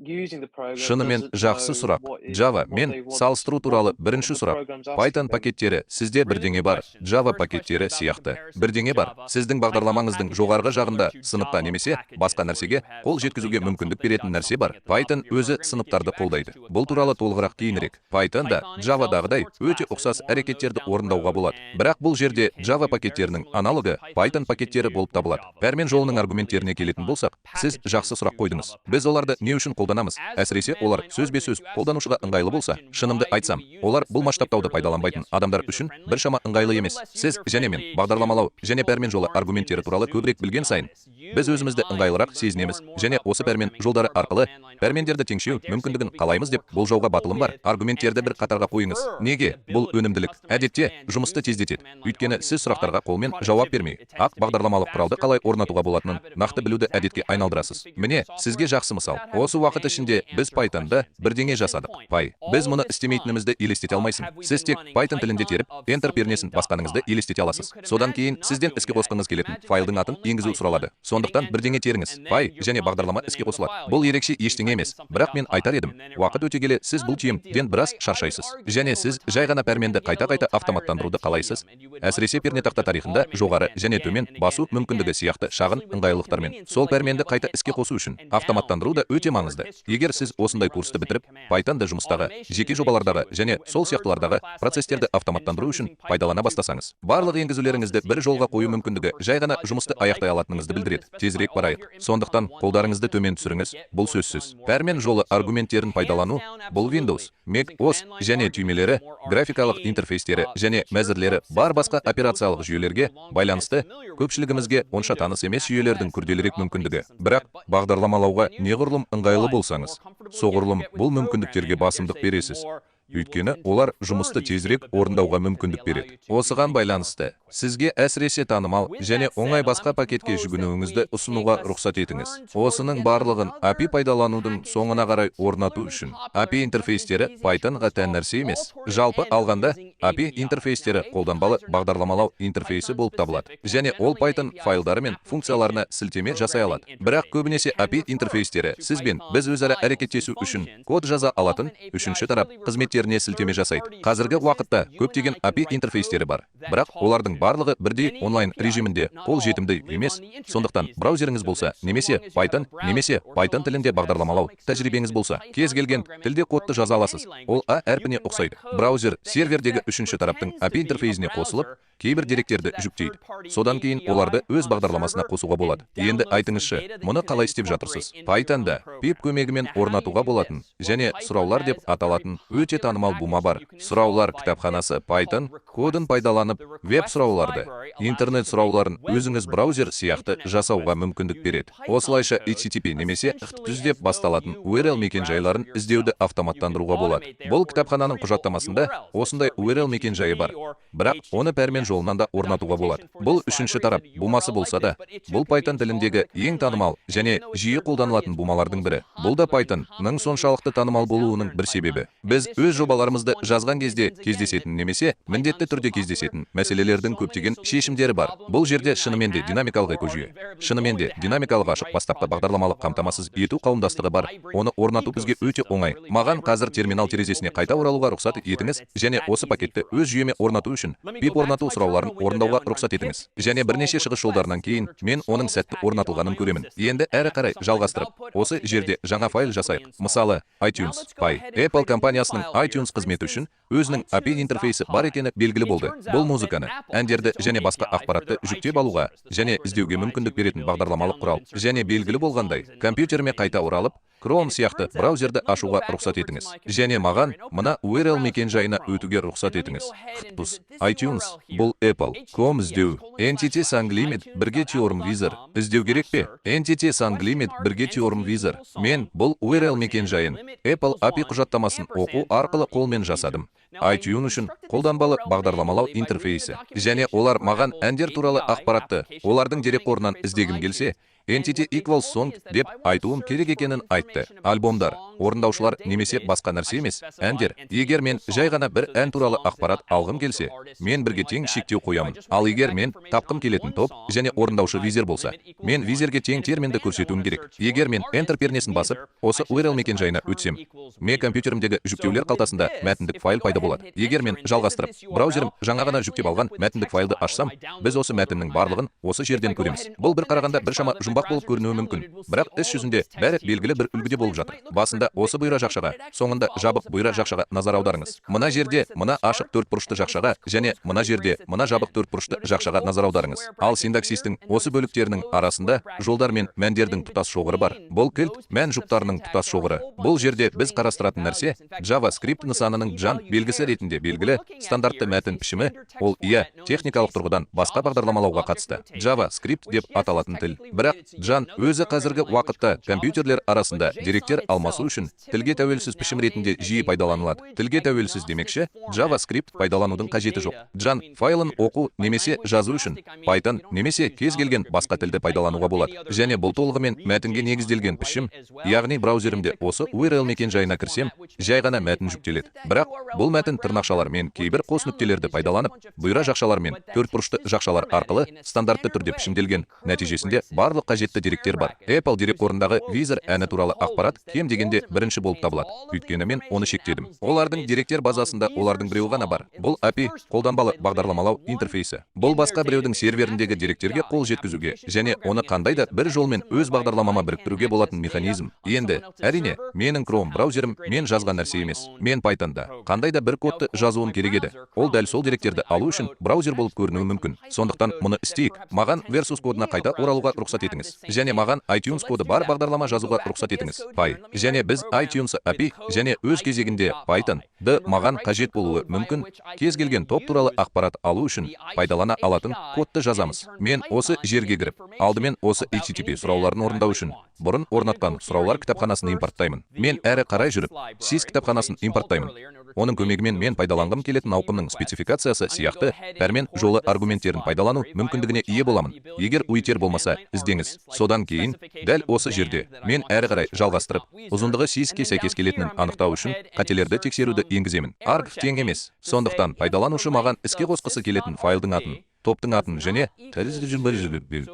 using the program Шынымен doesn't жақсы know сұрақ. what is Java what мен they want, салыстыру what туралы what бірінші the сұрақ. program's asking Python them. пакеттері: сізде бірдеңе бар, Java пакеттері сияқты. Бірдеңе бар. Сіздің бағдарламаңыздың жоғарғы жағында сыныпта немесе басқа нәрсеге қол жеткізуге мүмкіндік беретін нәрсе бар. Python өзі сыныптарды қолдайды. Бұл туралы толығырақ кейінірек. Python да Java-дағыдай өте ұқсас әрекеттерді орындауға болады. Бірақ бұл жерде Java пакеттерінің аналогы Python пакеттері болып табылады. Пәрмен жолының аргументтеріне келетін болсақ, сіз жақсы сұрақ қойдыңыз. Біз оларды не үшін қолданамыз? Әсіресе олар сөзбе-сөз қолданушыға ыңғайлы болса, шынымды айтсам, олар бұл масштабтауды пайдаланбайтын адамдар үшін біршама ыңғайлы емес. Сіз және мен бағдарламалау және пәрмен жолы аргументтері туралы көбірек білген сайын, біз өзімізді ыңғайлырақ сезінеміз және осы пәрмен жолдары арқылы пәрмендерді теңшеу мүмкіндігін қалаймыз деп болжауға батылым бар. Аргументтерді бір қатарға қойыңыз. Неге? Бұл өнімділік. Әдетте жұмысты тездетеді. Өйткені сіз сұрақтарға қолмен жауап бермей, ақ бағдарламалық құралды қалай орнатуға болатынын нақты білуді әдетке айналдырасыз. Міне, сізге жақсы мысал. Осы уақыт ішінде біз Pythonда бірдеңе жасадық. Py. Біз мұны істемейтінімізді елестете алмайсың. Сіз тек Python тілінде теріп, Enter пернесін басқаныңызды елестете аласыз. Содан кейін сізден іске қосқыңыз келетін файлдың атын енгізу сұралады. Сондықтан бірдеңе теріңіз. Py және бағдарлама іске қосылады. Бұл ерекше ештеңе емес. Бірақ мен айтар едім, уақыт өте келе сіз бұл түйемден біраз шаршайсыз. Және сіз жай ғана пәрменді қайта-қайта автоматтандыруды қалайсыз. Әсіресе пернетақта тарихында жоғары және төмен басу мүмкіндігі сияқты шағын ыңғайлылықтармен. Сол пәрменді қайта іске қосу үшін автоматтандыру да өте маңызды. Егер сіз осындай курсты бітіріп, Pythonды жұмыстағы, жеке жобалардағы және сол сияқтылардағы процестерді автоматтандыру үшін пайдалана бастасаңыз, барлық енгізулеріңізді бір жолға қою мүмкіндігі жай ғана жұмысты аяқтай алатыныңызды білдіреді. Тезірек барайық. Сондықтан қолдарыңызды төмен түсіріңіз, бұл сөзсіз. Пәрмен жолы аргументтерін пайдалану бұл Windows, Mac OS және түймелері, графикалық интерфейстері және мәзірлері бар басқа операциялық жүйелерге байланысты көпшілігімізге онша таныс емес жүйелердің күрделірек мүмкіндігі. Бірақ бағдарламалауға неғұрлым ыңғайлы болсаңыз, соғұрлым бұл мүмкіндіктерге басымдық бересіз. Өйткені олар жұмысты тезірек орындауға мүмкіндік береді. Осыған байланысты сізге әсіресе танымал және оңай басқа пакетке жүгінуіңізді ұсынуға рұқсат етіңіз. Осының барлығын API пайдаланудың соңына қарай орнату үшін. API интерфейстері Pythonға тән нәрсе емес. Жалпы алғанда, API интерфейстері қолданбалы бағдарламалау интерфейсі болып табылады және ол Python файлдары мен функцияларына сілтеме жасай алады. Бірақ көбінесе API интерфейстері сіз бен біз өзара әрекеттесу үшін код жаза алатын үшінші тарап қызметтеріне сілтеме жасайды. Қазіргі уақытта көптеген API интерфейстері бар, бірақ олардың барлығы бірдей онлайн режимінде қол жетімді емес. Сондықтан браузеріңіз болса немесе Python немесе Python тілінде бағдарламалау тәжірибеңіз болса, кез келген тілде кодты жаза аласыз. Ол А әрпіне ұқсайды. Браузер сервердегі үшінші тараптың API интерфейсіне қосылып, кейбір деректерді жүктейді. Содан кейін оларды өз бағдарламасына қосуға болады. Енді айтыңызшы, мұны қалай істеп жатырсыз? Pythonда pip көмегімен орнатуға болатын және сұраулар деп аталатын өте танымал бума бар. Сұраулар кітапханасы Python кодын пайдаланып, веб сұрауларды, интернет сұрауларын өзіңіз браузер сияқты жасауға мүмкіндік береді. Осылайша HTTP немесе HTTPS деп басталатын URL мекенжайларын іздеуді автоматтандыруға болады. Бұл кітапхананың құжаттамасында осындай URL мекенжайы бар, бірақ оны пәрмен жолынан да орнатуға болады. Бұл үшінші тарап бумасы болса да, бұл Python тіліндегі ең танымал және жиі қолданылатын бумалардың бірі. Бұл да Python-ның соншалықты танымал болуының бір себебі. Біз өз жобаларымызды жазған кезде кездесетін немесе міндетті түрде кездесетін мәселелердің көптеген шешімдері бар. Бұл жерде шынымен де динамикалық экожүйе. Шынымен де динамикалық ашық бастапқы бағдарламалық қамтамасыз ету қауымдастығы бар. Оны орнату бізге өте оңай. Маған қазір терминал терезесіне қайта оралуға рұқсат етіңіз және осы пакетті өз жүйеме орнату үшін pip орнату сұрауларын орындауға рұқсат етіңіз. Және бірнеше шығыс жолдарынан кейін мен оның сәтті орнатылғанын көремін. Енді әрі қарай жалғастырып, осы жерде жаңа файл жасайық. Мысалы, iTunes Py. Apple компаниясының iTunes қызметі үшін өзінің API интерфейсі бар екені белгілі болды. Бұл музыканы, әндерді және басқа ақпаратты жүктеп алуға және іздеуге мүмкіндік беретін бағдарламалық құрал. Және белгілі болғандай, компьютеріме қайта оралып, Chrome сияқты браузерді ашуға рұқсат етіңіз. Және маған мына URL мекенжайына өтуге рұқсат етіңіз. HTTPS, iTunes, бұл Apple, com іздеу, Entity Songlimit бірге Term Weezer. Іздеу керек пе? Entity Songlimit бірге Term Weezer. Мен бұл URL мекенжайын Apple API құжаттамасын оқу арқылы қолмен жасадым. iTunes үшін қолданбалы бағдарламалау интерфейсі. Және олар маған әндер туралы ақпаратты олардың дерекқорынан іздегім келсе, Entity equals song деп айтуым керек екенін айтты. Альбомдар, орындаушылар немесе басқа нәрсе емес, әндер. Егер мен жай ғана бір ән туралы ақпарат алғым келсе, мен бірге тең шектеу қоямын. Ал егер мен тапқым келетін топ және орындаушы Weezer болса, мен Weezerге тең терминді көрсетуім керек. Егер мен Enter пернесін басып, осы URL мекенжайына өтсем, мен компьютерімдегі жүктеулер қалтасында мәтіндік файл пайда болады. Егер мен жалғастырып, браузерім жаңа ғана жүктеп алған мәтіндік файлды ашсам, біз осы мәтіннің барлығын осы жерден көреміз. Бұл бір қарағанда біршама жұмбақ болып көрінуі мүмкін, бірақ іс жүзінде бәрі белгілі бір үлгіде болып жатыр. Басында осы бұйра жақшаға, соңында жабық бұйра жақшаға назар аударыңыз. Мына жерде мына ашық төртбұрышты жақшаға және мына жерде мына жабық төртбұрышты жақшаға назар аударыңыз. Ал синтаксистің осы бөліктерінің арасында жолдар мен мәндердің тұтас шоғыры бар. Бұл кілт мән жұптарының тұтас шоғыры. Бұл жерде біз қарастыратын нәрсе JavaScript нысанының JSON белгісі ретінде белгілі стандартты мәтін пішімі, ол иә, техникалық тұрғыдан басқа бағдарламалауға қатысты JavaScript деп аталатын тіл. Бірақ JSON өзі қазіргі уақытта компьютерлер арасында деректер алмасу үшін тілге тәуелсіз пішім ретінде жиі пайдаланылады. Тілге тәуелсіз демекші, JavaScript пайдаланудың қажеті жоқ. JSON файлын оқу немесе жазу үшін Python немесе кез келген басқа тілді пайдалануға болады. Және бұл толығымен мәтінге негізделген пішім, яғни браузерімде осы URL мекенжайына кірсем, жай ғана мәтін жүктеледі. Бірақ бұл мәтін тырнақшалар мен кейбір қос нүктелерді пайдаланып, бұйра жақшалар мен төртбұрышты жақшалар арқылы стандартты түрде пішімделген. Нәтижесінде барлық қажетті деректер бар. Apple дерекқорындағы Weezer әні туралы ақпарат кем дегенде бірінші болып табылады. Өйткені мен оны шектедім. Олардың деректер базасында олардың біреуі ғана бар. Бұл API қолданбалы бағдарламалау интерфейсі. Бұл басқа біреудің серверіндегі деректерге қол жеткізуге және оны қандай да бір жолмен өз бағдарламама біріктіруге болатын механизм. Енді, әрине, менің Chrome браузерім мен жазған нәрсе емес. Мен Pythonда қандай да бір кодты жазуым керек еді. Ол дәл сол деректерді алу үшін браузер болып көрінуі мүмкін. Сондықтан мұны істейік. Маған versus кодына қайта оралуға рұқсат етіңіз. Және маған iTunes коды бар бағдарлама жазуға рұқсат етіңіз. Py. Және біз iTunes API және өз кезегінде Python ды маған қажет болуы мүмкін кез келген топ туралы ақпарат алу үшін пайдалана алатын кодты жазамыз. Мен осы жерге кіріп, алдымен осы HTTP сұрауларын орындау үшін бұрын орнатқан сұраулар кітапханасын импорттаймын. Мен әрі қарай жүріп, sys кітапханасын импорттаймын. Оның көмегімен мен пайдаланғым келетін ауқымның спецификациясы сияқты пәрмен жолы аргументтерін пайдалану мүмкіндігіне ие боламын. Егер уитер болмаса, іздеңіз. Содан кейін дәл осы жерде мен әрі қарай жалғастырып, ұзындығы sys-ке сәйкес келетінін анықтау үшін қателерді тексеруді енгіземін. Argv тең емес. Сондықтан пайдаланушы маған іске қосқысы келетін файлдың атын, топтың атын және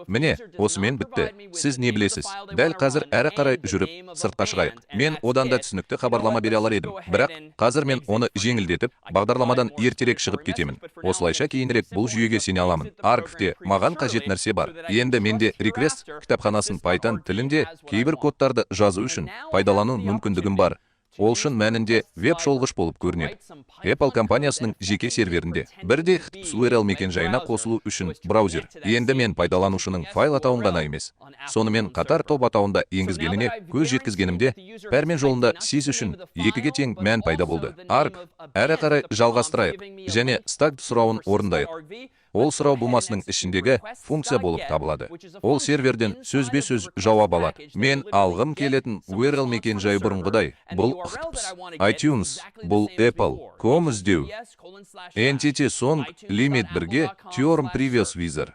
міне, осымен бітті. Сіз не білесіз? Дәл қазір әрі қарай жүріп, сыртқа шығайық. Мен одан да түсінікті хабарлама бере алар едім. Бірақ қазір мен оны жеңілдетіп, бағдарламадан ертерек шығып кетемін. Осылайша кейінірек бұл жүйеге сене аламын. Argv-те маған қажет нәрсе бар. Енді менде request кітапханасын Python тілінде кейбір кодтарды жазу үшін пайдалану мүмкіндігім бар. Ол шын мәнінде веб шолғыш болып көрінеді. Apple компаниясының жеке серверінде бірдей HTTPS URL мекен-жайына қосылу үшін браузер. Енді мен пайдаланушының файл атауын ғана емес, сонымен қатар топ атауында енгізгеніне көз жеткізгенімде, пәрмен жолында sys үшін екіге тең мән пайда болды. Argv, әрі қарай жалғастырайық және stack сұрауын орындайық. Ол сұрау бумасының ішіндегі функция болып табылады. Ол серверден сөзбе-сөз жауап алады. Мен алғым келетін URL мекен-жайы бұрынғыдай. Бұл HTTPS, iTunes, бұл Apple, com іздеу, Entity Song, Limit бірге, Term Previous Weezer.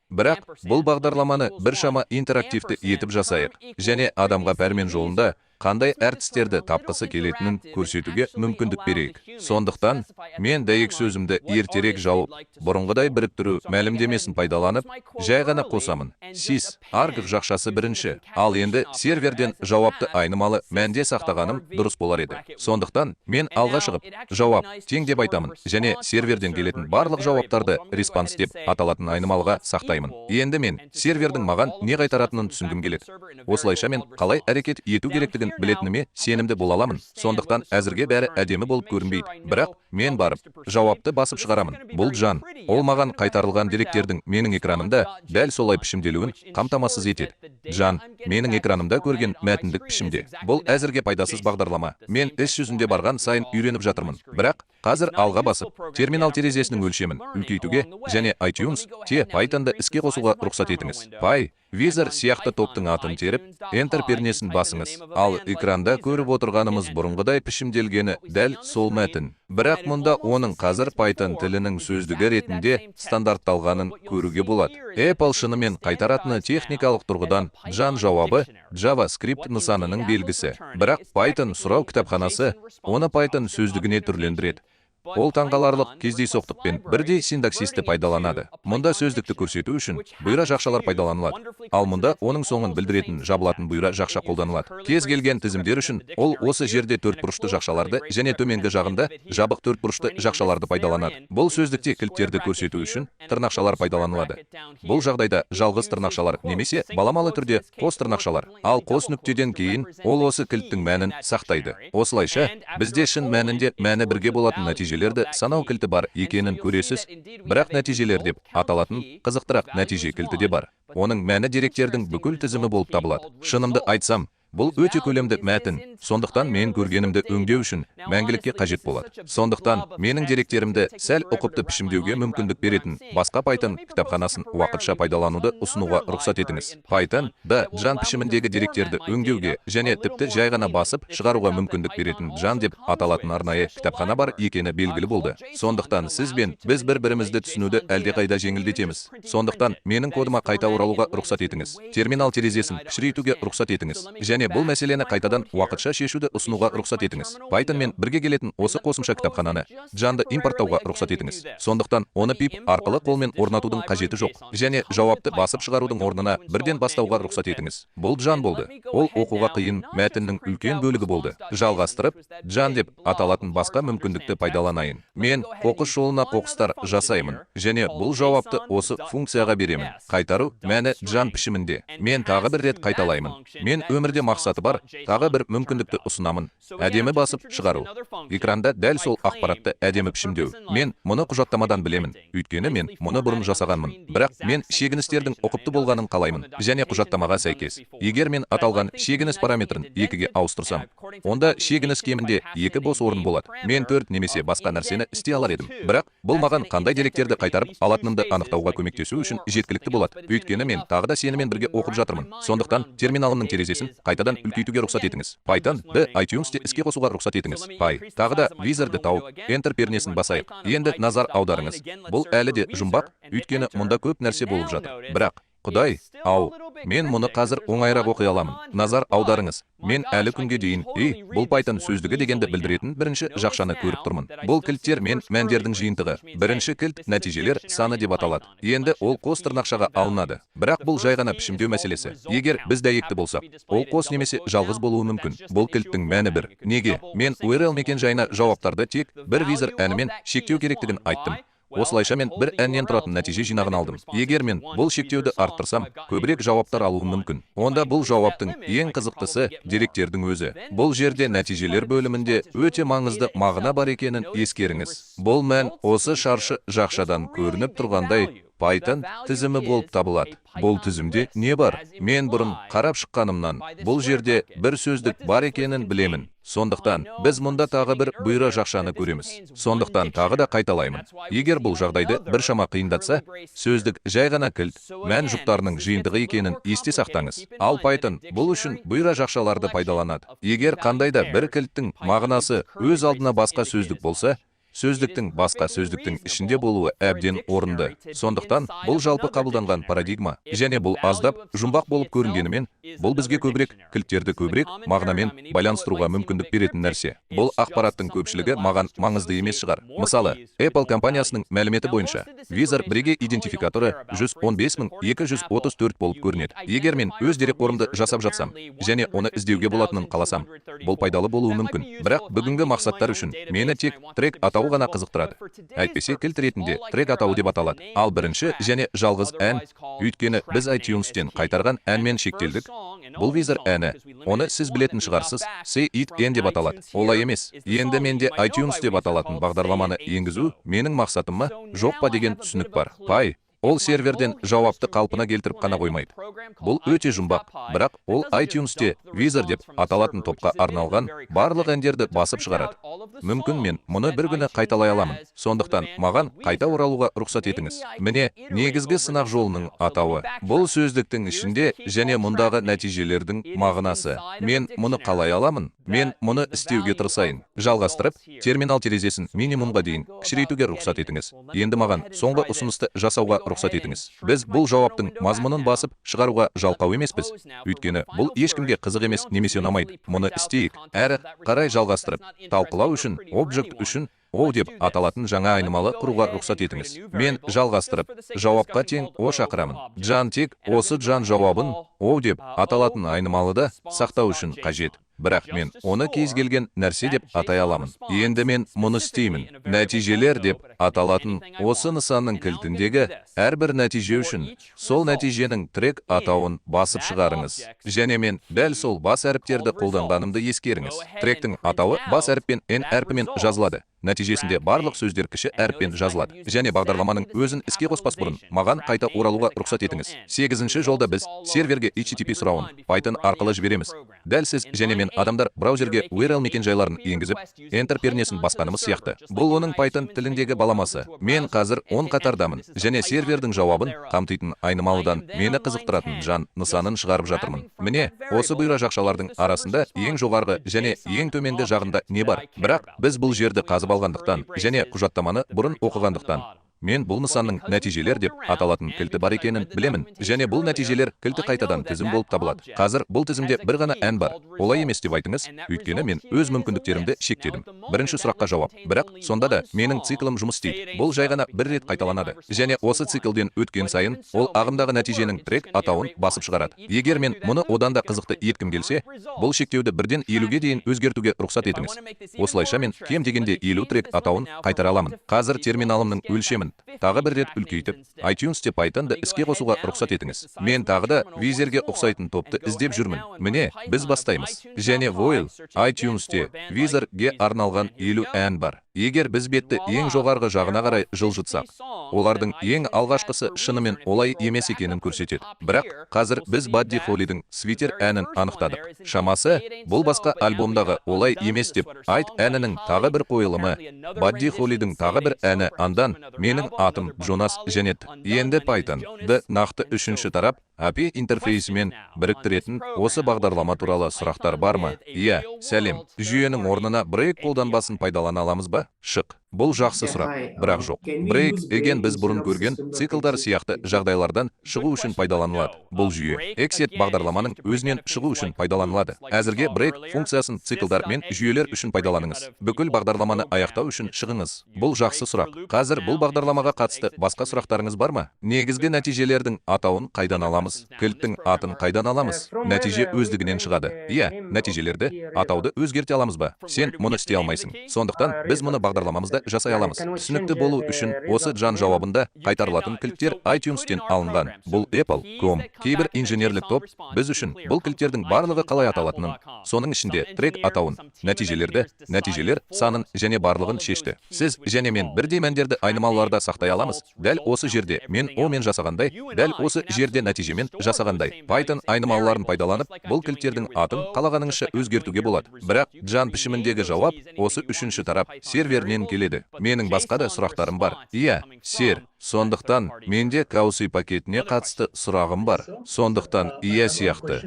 Бірақ бұл бағдарламаны біршама интерактивті етіп жасайық және адамға пәрмен жолында қандай әртістерді тапқысы келетінін көрсетуге мүмкіндік берейік. Сондықтан мен дәйек сөзімді ертерек жауып, бұрынғыдай біріктіру мәлімдемесін пайдаланып, жай ғана қосамын. Sys, argv жақшасы бірінші. Ал енді серверден жауапты айнымалы мәнде сақтағаным дұрыс болар еді. Сондықтан мен алға шығып, жауап тең деп айтамын және серверден келетін барлық жауаптарды response деп аталатын айнымалыға сақтаймын. Енді мен сервердің маған не қайтаратынын түсінгім келеді. Осылайша мен қалай әрекет ету керектігін білетініме сенімді бола аламын. Сондықтан әзірге бәрі әдемі болып көрінбейді. Бірақ мен барып, жауапты басып шығарамын. Бұл JSON. Ол маған қайтарылған деректердің менің экранымда дәл солай пішімделуін қамтамасыз етеді. JSON, менің экранымда көрген мәтіндік пішімде. Бұл әзірге пайдасыз бағдарлама. Мен іс жүзінде барған сайын үйреніп жатырмын. Бірақ қазір алға басып, терминал терезесінің өлшемін үлкейтуге және iTunes те Pythonды іске қосуға рұқсат етіңіз. Py, Weezer сияқты топтың атын теріп, Enter пернесін басыңыз. Ал экранда көріп отырғанымыз бұрынғыдай пішімделгені дәл сол мәтін. Бірақ мұнда оның қазір Python тілінің сөздігі ретінде стандартталғанын көруге болады. Apple шынымен қайтаратыны техникалық тұрғыдан JSON жауабы JavaScript нысанының белгісі. Бірақ Python сұрау кітапханасы оны Python сөздігіне түрлендіреді. Ол таңғаларлық кездейсоқтықпен бірдей синтаксисті пайдаланады. Мұнда сөздікті көрсету үшін бұйра жақшалар пайдаланылады. Ал мұнда оның соңын білдіретін жабылатын бұйра жақша қолданылады. Кез келген тізімдер үшін ол осы жерде төртбұрышты жақшаларды және төменгі жағында жабық төртбұрышты жақшаларды пайдаланады. Бұл сөздікте кілттерді көрсету үшін тырнақшалар пайдаланылады. Бұл жағдайда жалғыз тырнақшалар немесе баламалы түрде қос тырнақшалар. Ал қос нүктеден кейін ол осы кілттің мәнін сақтайды. Осылайша, бізде шын мәнінде мәні бірге болатын нәтижелерді санау кілті бар екенін көресіз, бірақ нәтижелер деп аталатын қызықтырақ нәтиже кілті де бар. Оның мәні деректердің бүкіл тізімі болып табылады. Шынымды айтсам, бұл өте көлемді мәтін, сондықтан мен көргенімді өңдеу үшін мәңгілікке қажет болады. Сондықтан менің деректерімді сәл ұқыпты пішімдеуге мүмкіндік беретін басқа Python кітапханасын уақытша пайдалануды ұсынуға рұқсат етіңіз. Python да JSON пішіміндегі деректерді өңдеуге және тіпті жай ғана басып шығаруға мүмкіндік беретін JSON деп аталатын арнайы кітапхана бар екені белгілі болды. Сондықтан сіз бен біз бір-бірімізді түсінуді әлдеқайда жеңілдетеміз. Сондықтан менің кодыма қайта оралуға рұқсат етіңіз. Терминал терезесін кішірейтуге рұқсат етіңіз. Және бұл мәселені қайтадан уақытша шешуді ұсынуға рұқсат етіңіз. Python мен бірге келетін осы қосымша кітапхананы JSON-ды импорттауға рұқсат етіңіз. Сондықтан оны pip арқылы қолмен орнатудың қажеті жоқ. Және жауапты басып шығарудың орнына бірден бастауға рұқсат етіңіз. Бұл JSON болды. Ол оқуға қиын мәтіннің үлкен бөлігі болды. Жалғастырып, JSON деп аталатын басқа мүмкіндікті пайдаланайын. Мен қоқыс жолына қоқыстар жасаймын және бұл жауапты осы функцияға беремін. Қайтару мәні JSON пішімінде. Мен тағы бір рет қайталаймын. Мен өмірде мақсаты бар, тағы бір мүмкіндікті ұсынамын. Әдемі басып шығару. Экранда дәл сол ақпаратты әдемі пішімдеу. Мен мұны құжаттамадан білемін. Өйткені мен мұны бұрын жасағанмын. Бірақ мен шегіністердің ұқыпты болғанын қалаймын және құжаттамаға сәйкес. Егер мен аталған шегініс параметрін екіге ауыстырсам, онда шегініс кемінде екі бос орын болады. Мен төрт немесе басқа нәрсені істей алар едім. Бірақ бұл маған қандай деректерді қайтарып алатынымды анықтауға көмектесу үшін жеткілікті болады. Өйткені мен тағы да сенімен бірге оқып жатырмын. Сондықтан терминалымның терезесін қайтадан Қайтадан үлкейтуге рұқсат етіңіз. Python-ды iTunes-те іске қосуға рұқсат етіңіз. Py. Тағы да Weezer'ді тауып, Enter пернесін басайық. Енді назар аударыңыз. Бұл әлі де жұмбақ, өйткені мұнда көп нәрсе болып жатыр. Бірақ, Құдай, ау, мен мұны қазір оңайырақ оқи аламын. Назар аударыңыз. Мен әлі күнге дейін, ей, бұл Python сөздігі дегенді білдіретін бірінші жақшаны көріп тұрмын. Бұл кілттер мен мәндердің жиынтығы. Бірінші кілт нәтижелер саны деп аталады. Енді ол қос тырнақшаға алынады. Бірақ бұл жай ғана пішімдеу мәселесі. Егер біз дәйекті болсақ, ол қос немесе жалғыз болуы мүмкін. Бұл кілттің мәні бір. Неге? Мен URL мекен жайына жауаптарды тек бір Weezer әнімен шектеу керектігін айттым. Осылайша мен бір әннен тұратын нәтиже жинағын алдым. Егер мен бұл шектеуді арттырсам, көбірек жауаптар алуым мүмкін. Онда бұл жауаптың ең қызықтысы деректердің өзі. Бұл жерде нәтижелер бөлімінде өте маңызды мағына бар екенін ескеріңіз. Бұл мән осы шаршы жақшадан көрініп тұрғандай Python тізімі болып табылады. Бұл тізімде не бар? Мен бұрын қарап шыққанымнан бұл жерде бір сөздік бар екенін білемін. Сондықтан біз мұнда тағы бір бұйра жақшаны көреміз. Сондықтан тағы да қайталаймын. Егер бұл жағдайды біршама қиындатса, сөздік жай ғана кілт, мән жұптарының жиынтығы екенін есте сақтаңыз. Ал Python бұл үшін бұйра жақшаларды пайдаланады. Егер қандай да бір кілттің мағынасы өз алдына басқа сөздік болса, сөздіктің басқа сөздіктің ішінде болуы әбден орынды. Сондықтан бұл жалпы қабылданған парадигма және бұл аздап жұмбақ болып көрінгенімен, бұл бізге көбірек кілттерді көбірек мағынамен байланыстыруға мүмкіндік беретін нәрсе. Бұл ақпараттың көпшілігі маған маңызды емес шығар. Мысалы, Apple компаниясының мәліметі бойынша Weezer бірегей идентификаторы 115234 болып көрінеді. Егер мен өз дерекқорымды жасап жатсам және оны іздеуге болатынын қаласам, бұл пайдалы болуы мүмкін. Бірақ бүгінгі мақсаттар үшін мені тек трек атауы ғана қызықтырады. Әйтпесе кілт ретінде трек атауы деп аталады. Ал бірінші және жалғыз ән, өйткені біз iTunes-тен қайтарған әнмен шектелдік. Бұл Weezer әні. Оны сіз білетін шығарсыз, Say It N деп аталады. Олай емес. Енді менде iTunes деп аталатын бағдарламаны енгізу менің мақсатым ма, жоқ па деген түсінік бар. Py, ол серверден жауапты қалпына келтіріп қана қоймайды. Бұл өте жұмбақ, бірақ ол iTunes-те Weezer деп аталатын топқа арналған барлық әндерді басып шығарады. Мүмкін мен мұны бір күні қайталай аламын. Сондықтан маған қайта оралуға рұқсат етіңіз. Міне, негізгі сынақ жолының атауы. Бұл сөздіктің ішінде және мұндағы нәтижелердің мағынасы. Мен мұны қалай аламын? Мен мұны істеуге тырысайын. Жалғастырып, терминал терезесін минимумға дейін кішірейтуге рұқсат етіңіз. Енді маған соңғы ұсынысты жасауға рұқсат етіңіз. Біз бұл жауаптың мазмұнын басып шығаруға жалқау емеспіз. Өйткені бұл ешкімге қызық емес немесе ұнамайды. Мұны істейік. Әрі қарай жалғастырып, талқылау үшін, object үшін O деп аталатын жаңа айнымалы құруға рұқсат етіңіз. Мен жалғастырып, жауапқа тең О шақырамын. JSON тек осы JSON жауабын О деп аталатын айнымалыда сақтау үшін қажет. Бірақ мен оны кез келген нәрсе деп атай аламын. Енді мен мұны істеймін. Нәтижелер деп аталатын осы нысанның кілтіндегі әрбір нәтиже үшін сол нәтиженің трек атауын басып шығарыңыз. Және мен дәл сол бас әріптерді қолданғанымды ескеріңіз. Тректің атауы бас әріппен N әрпімен жазылады. Нәтижесінде барлық сөздер кіші әріппен жазылады. Және бағдарламаның өзін іске қоспас бұрын маған қайта оралуға рұқсат етіңіз. 8-ші жолда біз серверге HTTP сұрауын Python арқылы жібереміз. Дәл сіз және мен адамдар браузерге URL мекен-жайларын енгізіп, Enter пернесін басқанымыз сияқты. Бұл оның Python тіліндегі баламасы. Мен қазір 10 қатардамын және сервердің жауабын қамтитын айнымалыдан мені қызықтыратын JSON нысанын шығарып жатырмын. Міне, осы бұйра жақшалардың арасында ең жоғарғы және ең төменгі жағында не бар? Бірақ біз бұл жерді қазып алғандықтан және құжаттаманы бұрын оқығандықтан мен бұл нысанның нәтижелер деп аталатын кілті бар екенін білемін. Және бұл нәтижелер кілті қайтадан тізім болып табылады. Қазір бұл тізімде бір ғана ән бар. Олай емес деп айтыңыз, өйткені мен өз мүмкіндіктерімді шектедім. Бірінші сұраққа жауап. Бірақ сонда да менің циклім жұмыс істейді. Бұл жай ғана бір рет қайталанады. Және осы циклден өткен сайын ол ағымдағы нәтиженің трек атауын басып шығарады. Егер мен мұны одан да қызықты еткім келсе, бұл шектеуді бірден 50-ге дейін өзгертуге рұқсат етіңіз. Осылайша мен кем дегенде 50 трек атауын қайтара аламын. Қазір терминалымның өлшемін тағы бір рет үлкейтіп, iTunes-те Python-ды іске қосуға рұқсат етіңіз. Мен тағы да Weezerге ұқсайтын топты іздеп жүрмін. Міне, біз бастаймыз. Және Voil iTunes-те Weezerге арналған 50 ән бар. Егер біз бетті ең жоғарғы жағына қарай жылжытсақ, олардың ең алғашқысы шынымен олай емес екенін көрсетеді. Бірақ қазір біз Бадди Холлидің Sweeter әнін анықтадық. Шамасы, бұл басқа альбомдағы олай емес деп айт әнінің тағы бір қойылымы, Бадди Холлидің тағы бір әні Undone, менің атым Джонас және Енді Python-ды нақты үшінші тарап API интерфейсімен біріктіретін осы бағдарлама туралы сұрақтар бар ма? Иә, сәлем. Жүйенің орнына Break қолданбасын пайдалана аламыз ба? Шық. Бұл жақсы сұрақ, бірақ жоқ. Break деген біз бұрын көрген циклдар сияқты жағдайлардан шығу үшін пайдаланылады. Бұл жүйе Exit бағдарламаның өзінен шығу үшін пайдаланылады. Әзірге Break функциясын циклдар мен жүйелер үшін пайдаланыңыз. Бүкіл бағдарламаны аяқтау үшін шығыңыз. Бұл жақсы сұрақ. Қазір бұл бағдарламаға қатысты басқа сұрақтарыңыз бар ма? Негізгі нәтижелердің атауын қайдан аламыз? Кілттің атын қайдан аламыз? Нәтиже өздігінен шығады. Иә, нәтижелерді, атауды өзгерте аламыз ба? Сен мұны істей алмайсың. Сондықтан біз мұны бағдарламамызда жасай аламыз. Түсінікті болу үшін осы JSON жауабында қайтарылатын кілттер iTunes-тен алынған. Бұл Apple.com. Кейбір инженерлік топ біз үшін бұл кілттердің барлығы қалай аталатынын, соның ішінде трек атауын, нәтижелерді, нәтижелер санын және барлығын шешті. Сіз және мен бірдей мәндерді айнымалыларда сақтай аламыз. Дәл осы жерде мен о-мен жасағандай, дәл осы жерде нәтижемен жасағандай. Python айнымалыларын пайдаланып, бұл кілттердің атын қалағаныңызша өзгертуге болады. Бірақ JSON пішіміндегі жауап осы үшінші тарап серверінен келеді. Менің басқа да сұрақтарым бар. Иә, сэр. Сондықтан менде Cowsay пакетіне қатысты сұрағым бар. Сондықтан иә сияқты.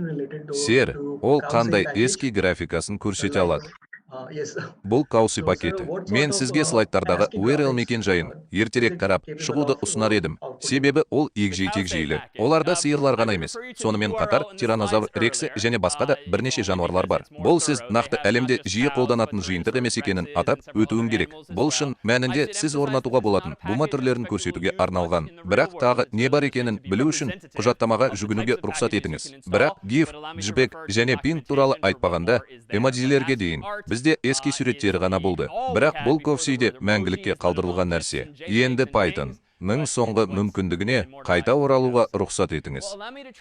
Сэр, ол қандай ASCII графикасын көрсете алады? Бұл Cowsay пакеті. Мен сізге слайдтардағы URL мекен-жайын ертерек қарап шығуды ұсынар едім. Себебі ол егжей-тегжейлі. Оларда сиырлар ғана емес, сонымен қатар тиранозавр рексі және басқа да бірнеше жануарлар бар. Бұл сіз нақты әлемде жиі қолданатын жиынтық емес екенін атап өтуім керек. Бұл шын мәнінде сіз орнатуға болатын бума түрлерін көрсетуге арналған. Бірақ тағы не бар екенін білу үшін құжаттамаға жүгінуге рұқсат етіңіз. Бірақ GIF, JPEG және PNG туралы айтпағанда, эмодзилерге дейін бізде ASCII суреттері ғана болды. Бірақ бұл Cowsay-де мәңгілікке қалдырылған нәрсе. Енді Python-ның соңғы мүмкіндігіне қайта оралуға рұқсат етіңіз.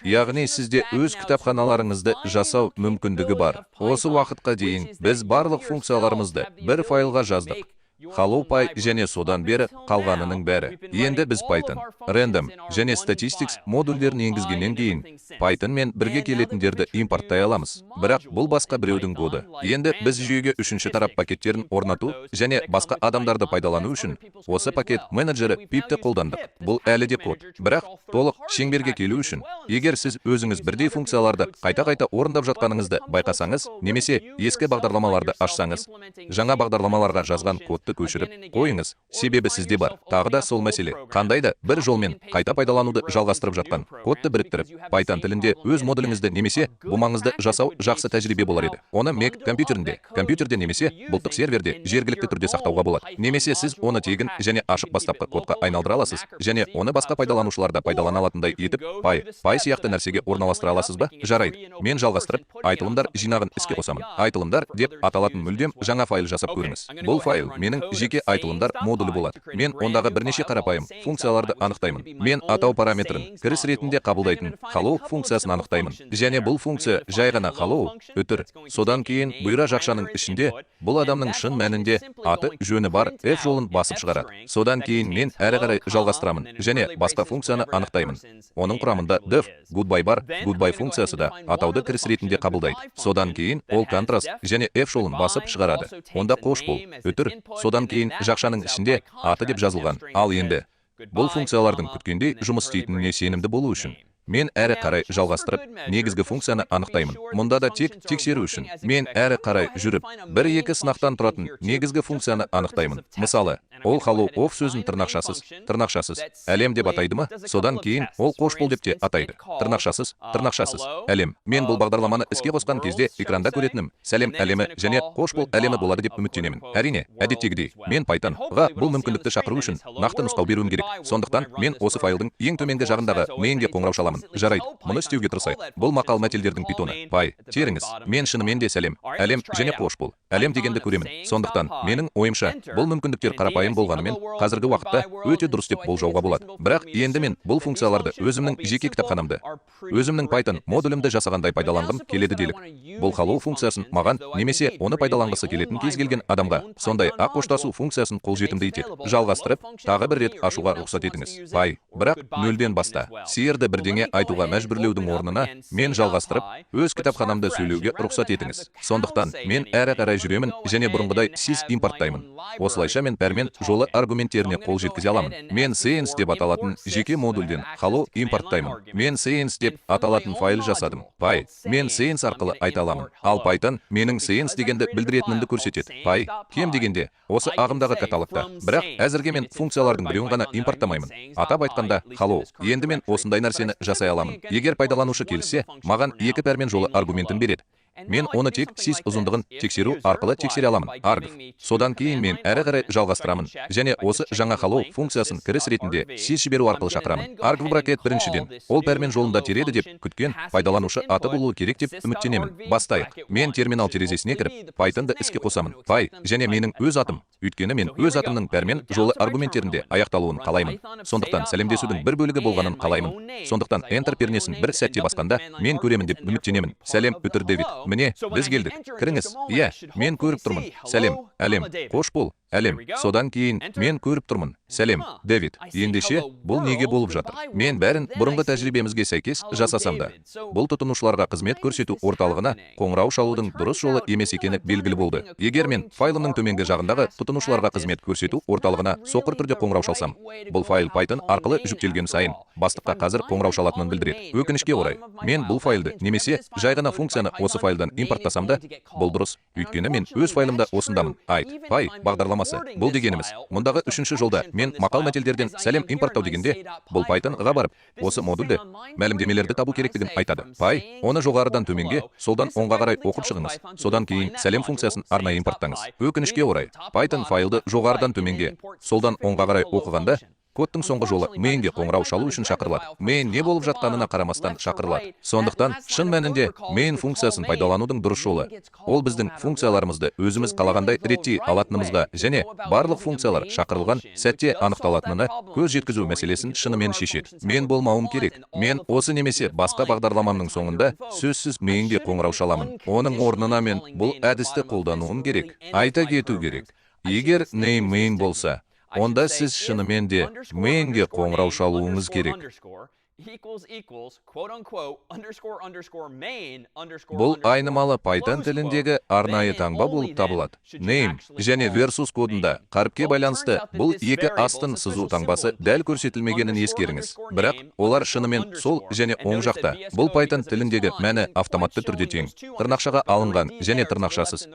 Яғни сізде өз кітапханаларыңызды жасау мүмкіндігі бар. Осы уақытқа дейін біз барлық функцияларымызды бір файлға жаздық. Hello.py және содан бері қалғанының бәрі. Енді біз Python, Random және Statistics модульдерін енгізгеннен кейін Python мен бірге келетіндерді импорттай аламыз. Бірақ бұл басқа біреудің коды. Енді біз жүйеге үшінші тарап пакеттерін орнату және басқа адамдарды пайдалану үшін осы пакет менеджері pip-ті қолдандық. Бұл әлі де код. Бірақ толық шеңберге келу үшін, егер сіз өзіңіз бірдей функцияларды қайта-қайта орындап жатқаныңызды байқасаңыз, немесе ескі бағдарламаларды ашсаңыз, жаңа бағдарламаларға жазған кодты көшіріп қойыңыз, себебі сізде бар. Тағы да сол мәселе. Қандай да бір жолмен қайта пайдалануды жалғастырып жатқан кодты біріктіріп, Python тілінде өз модуліңізді немесе бумаңызды жасау жақсы тәжірибе болар еді. Оны Mac компьютерінде, компьютерде немесе бұлттық серверде жергілікті түрде сақтауға болады. Немесе сіз оны тегін және ашық бастапқы кодқа айналдыра аласыз және оны басқа пайдаланушылар да пайдалана алатындай етіп, Py сияқты нәрсеге орналастыра аласыз ба? Жарайды. Мен жалғастырып, айтылымдар жинағын іске қосамын. Айтылымдар деп аталатын мүлдем жаңа файл жасап көріңіз. Бұл файл менің жеке айтылымдар модулі болады. Мен ондағы бірнеше қарапайым функцияларды анықтаймын. Мен атау параметрін кіріс ретінде қабылдайтын hello функциясын анықтаймын. Және бұл функция жай ғана hello, үтір. Содан кейін бұйра жақшаның ішінде бұл адамның шын мәнінде аты жөні бар f жолын басып шығарады. Содан кейін мен әрі қарай жалғастырамын және басқа функцияны анықтаймын. Оның құрамында def goodbye бар, goodbye функциясы да атауды кіріс ретінде қабылдайды. Содан кейін ол контраст және f жолын басып шығарады. Онда қош бол, үтір, содан кейін жақшаның ішінде аты деп жазылған. Ал енді бұл функциялардың күткендей жұмыс істейтініне сенімді болу үшін мен әрі қарай жалғастырып, негізгі функцияны анықтаймын. Мұнда да тек тексеру үшін мен әрі қарай жүріп, бір-екі сынақтан тұратын негізгі функцияны анықтаймын. Мысалы, ол hello of сөзін тырнақшасыз, тырнақшасыз, әлем деп атайды ма? Содан кейін ол қош бол деп те атайды. Тырнақшасыз, тырнақшасыз, әлем. Мен бұл бағдарламаны іске қосқан кезде экранда көретінім сәлем әлемі және қош бол әлемі болады деп үміттенемін. Әрине, әдеттегідей, мен Python-ға бұл мүмкіндікті шақыру үшін нақты нұсқау беруім керек. Сондықтан мен осы файлдың ең төменгі жағындағы main-ге қоңырау шаламын. Жарайды, мұны істеуге тырысайық. Бұл мақал мәтелдердің питоны. Py, теріңіз. Мен шынымен де сәлем, әлем және қош бол әлем дегенді көремін. Сондықтан менің ойымша, бұл мүмкіндіктер қарапайым болғанымен, қазіргі уақытта өте дұрыс деп болжауға болады. Бірақ енді мен бұл функцияларды өзімнің жеке кітапханамды, өзімнің Python модулімді жасағандай пайдаланғым келеді делік. Бұл hello функциясын маған немесе оны пайдаланғысы келетін кез келген адамға сондай ақ қоштасу функциясын қолжетімді етеді. Жалғастырып, тағы бір рет ашуға рұқсат етіңіз. Py, бірақ нөлден баста. Сиырды бірдеңе Бірдеңе айтуға мәжбүрлеудің орнына мен жалғастырып, өз кітапханамда сөйлеуге рұқсат етіңіз. Сондықтан мен әрі қарай жүремін және бұрынғыдай sys импорттаймын. Осылайша мен пәрмен жолы аргументтеріне қол жеткізе аламын. Мен sayings деп аталатын жеке модульден hello импорттаймын. Мен sayings деп аталатын файл жасадым. Py. Мен sayings арқылы айта аламын. Ал Python менің sayings дегенді білдіретінімді көрсетеді. Py кем дегенде осы ағымдағы каталогта. Бірақ әзірге мен функциялардың біреуін ғана импорттамаймын. Атап айтқанда, hello. Енді мен осындай нәрсені жасай аламын. Егер пайдаланушы келсе, маған екі пәрмен жолы аргументін береді. Мен оны тек sys ұзындығын тексеру арқылы тексере аламын. Argv. Содан кейін мен әрі қарай жалғастырамын және осы жаңа hello функциясын кіріс ретінде sys жіберу арқылы шақырамын. Argv бракет біріншіден, ол пәрмен жолында тереді деп күткен пайдаланушы аты болуы керек деп үміттенемін. Бастайық. Мен терминал терезесіне кіріп, Pythonды іске қосамын. Py және менің өз атым. Өйткені мен өз атымның пәрмен жолы аргументтерінде аяқталуын қалаймын. Сондықтан сәлемдесудің бір бөлігі болғанын қалаймын. Сондықтан Enter пернесін бір сәтте басқанда мен көремін деп үміттенемін. Сәлем, үтір Дэвид. Міне, біз келдік. Кіріңіз. Иә, мен көріп тұрмын. Сәлем, әлем. Қош бол, әлем. Содан кейін мен көріп тұрмын. Сәлем, Дэвид. Ендеше, бұл неге болып жатыр? Мен бәрін бұрынғы тәжірибемізге сәйкес жасасам да, бұл тұтынушыларға қызмет көрсету орталығына қоңырау шалудың дұрыс жолы емес екені белгілі болды. Егер мен файлымның төменгі жағындағы тұтынушыларға қызмет көрсету орталығына соқыр түрде қоңырау шалсам, бұл файл Python арқылы жүктелген сайын бастыққа қазір қоңырау шалатынын білдіреді. Өкінішке орай, мен бұл файлды немесе жай ғана функцияны осы файлдан импорттасам да, бұл дұрыс. Өйткені мен өз файлымда осындамын. Айт, Py бағдарламасы. Бұл дегеніміз, мұндағы үшінші жолда мен мақал мәтелдерден сәлем импорттау дегенде, бұл Python-ға барып, осы модульді мәлімдемелерді табу керектігін айтады. Py, оны жоғарыдан төменге, солдан оңға қарай оқып шығыңыз. Содан кейін сәлем функциясын арнайы импорттаңыз. Өкінішке орай, Python файлды жоғарыдан төменге, солдан оңға қарай оқығанда, кодтың соңғы жолы mainге қоңырау шалу үшін шақырылады. Main не болып жатқанына қарамастан шақырылады. Сондықтан шын мәнінде main функциясын пайдаланудың дұрыс жолы. Ол біздің функцияларымызды өзіміз қалағандай реттей алатынымызға және барлық функциялар шақырылған сәтте анықталатынына көз жеткізу мәселесін шынымен шешеді. Мен болмауым керек. Мен осы немесе басқа бағдарламамның соңында сөзсіз mainге қоңырау шаламын. Оның орнына мен бұл әдісті қолдануым керек. Айта кету керек. Егер name main болса, онда сіз шынымен де mainге қоңырау шалуыңыз керек. Бұл айнымалы Python тіліндегі арнайы таңба болып табылады. Name және versus кодында қаріпке байланысты бұл екі астын сызу таңбасы дәл көрсетілмегенін ескеріңіз. Бірақ олар шынымен сол және оң жақта. Бұл Python тіліндегі мәні автоматты түрде тең, тырнақшаға алынған және тырнақшасыз.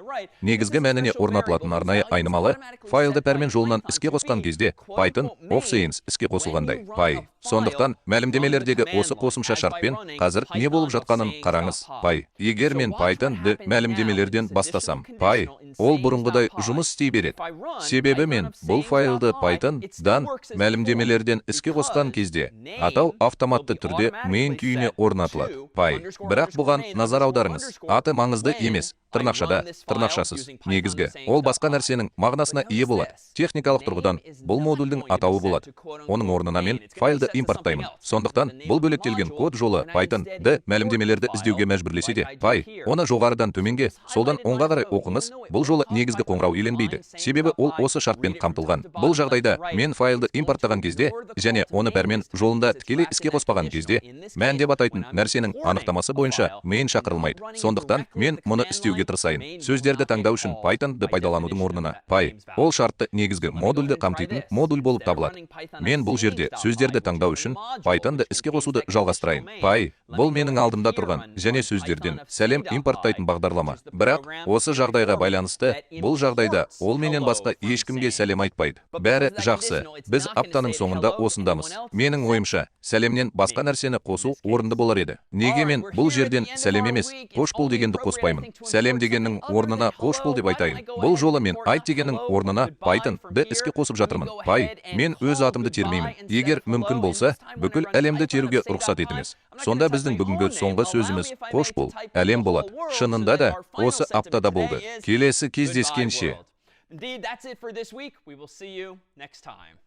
Негізгі мәніне орнатылатын арнайы айнымалы файлды пәрмен жолынан іске қосқан кезде Python of sayings іске қосылғандай. Py. Сондықтан мәлімдемелердегі осы қосымша шартпен қазір не болып жатқанын қараңыз. Py. Егер мен Python-ды мәлімдемелерден бастасам, Py, ол бұрынғыдай жұмыс істей береді. Себебі мен бұл файлды Python-дан мәлімдемелерден іске қосқан кезде атау автоматты түрде main күйіне орнатылады. Py. Бірақ бұған назар аударыңыз. Аты маңызды емес. Тырнақшада, тырнақшасыз. Негізгі, ол басқа нәрсенің мағынасына ие болады. Техникалық тұрғыдан бұл модульдің атауы болады. Оның орнына мен файлды импорттаймын. Сондықтан бұл бөлектелген код жолы Python-ды мәлімдемелерді іздеуге мәжбүрлесе де, Py, оны жоғарыдан төменге, солдан оңға қарай оқыңыз, бұл жолы негізгі қоңырау еленбейді. Себебі ол осы шартпен қамтылған. Бұл жағдайда мен файлды импорттаған кезде және оны пәрмен жолында тікелей іске қоспаған кезде мән деп атайтын нәрсенің анықтамасы бойынша main шақырылмайды. Сондықтан мен мұны істеуге тырысайын. Сөздерді таңдау үшін Python-ды пайдаланудың орнына Py, ол шартты негізгі модульді қамтитын модуль болып табылады. Мен бұл жерде сөздерді таңдау үшін Python-ды іске қосуды жалғастырайын. Py, бұл менің алдымда тұрған және сөздерден сәлем импорттайтын бағдарлама. Бірақ осы жағдайға байланысты бұл жағдайда ол менен басқа ешкімге сәлем айтпайды. Бәрі жақсы. Біз аптаның соңында осындамыз. Менің ойымша, сәлемнен басқа нәрсені қосу орынды болар еді. Неге мен бұл жерден сәлем емес, қош бол дегенді қоспаймын? Сәлем дегеннің орнына қош бол деп айтайын. Бұл жолы мен айт дегеннің орнына Python-ды іске қосып жатырмын. Py, мен өз атымды термеймін. Егер мүмкін болса, бүкіл әлемді теруге рұқсат етіңіз. Сонда біздің бүгінгі соңғы сөзіміз қош бол, әлем болады. Шынында да осы аптада болды. Келесі кездескенше. Indeed, that's it for this week. We will see you next time.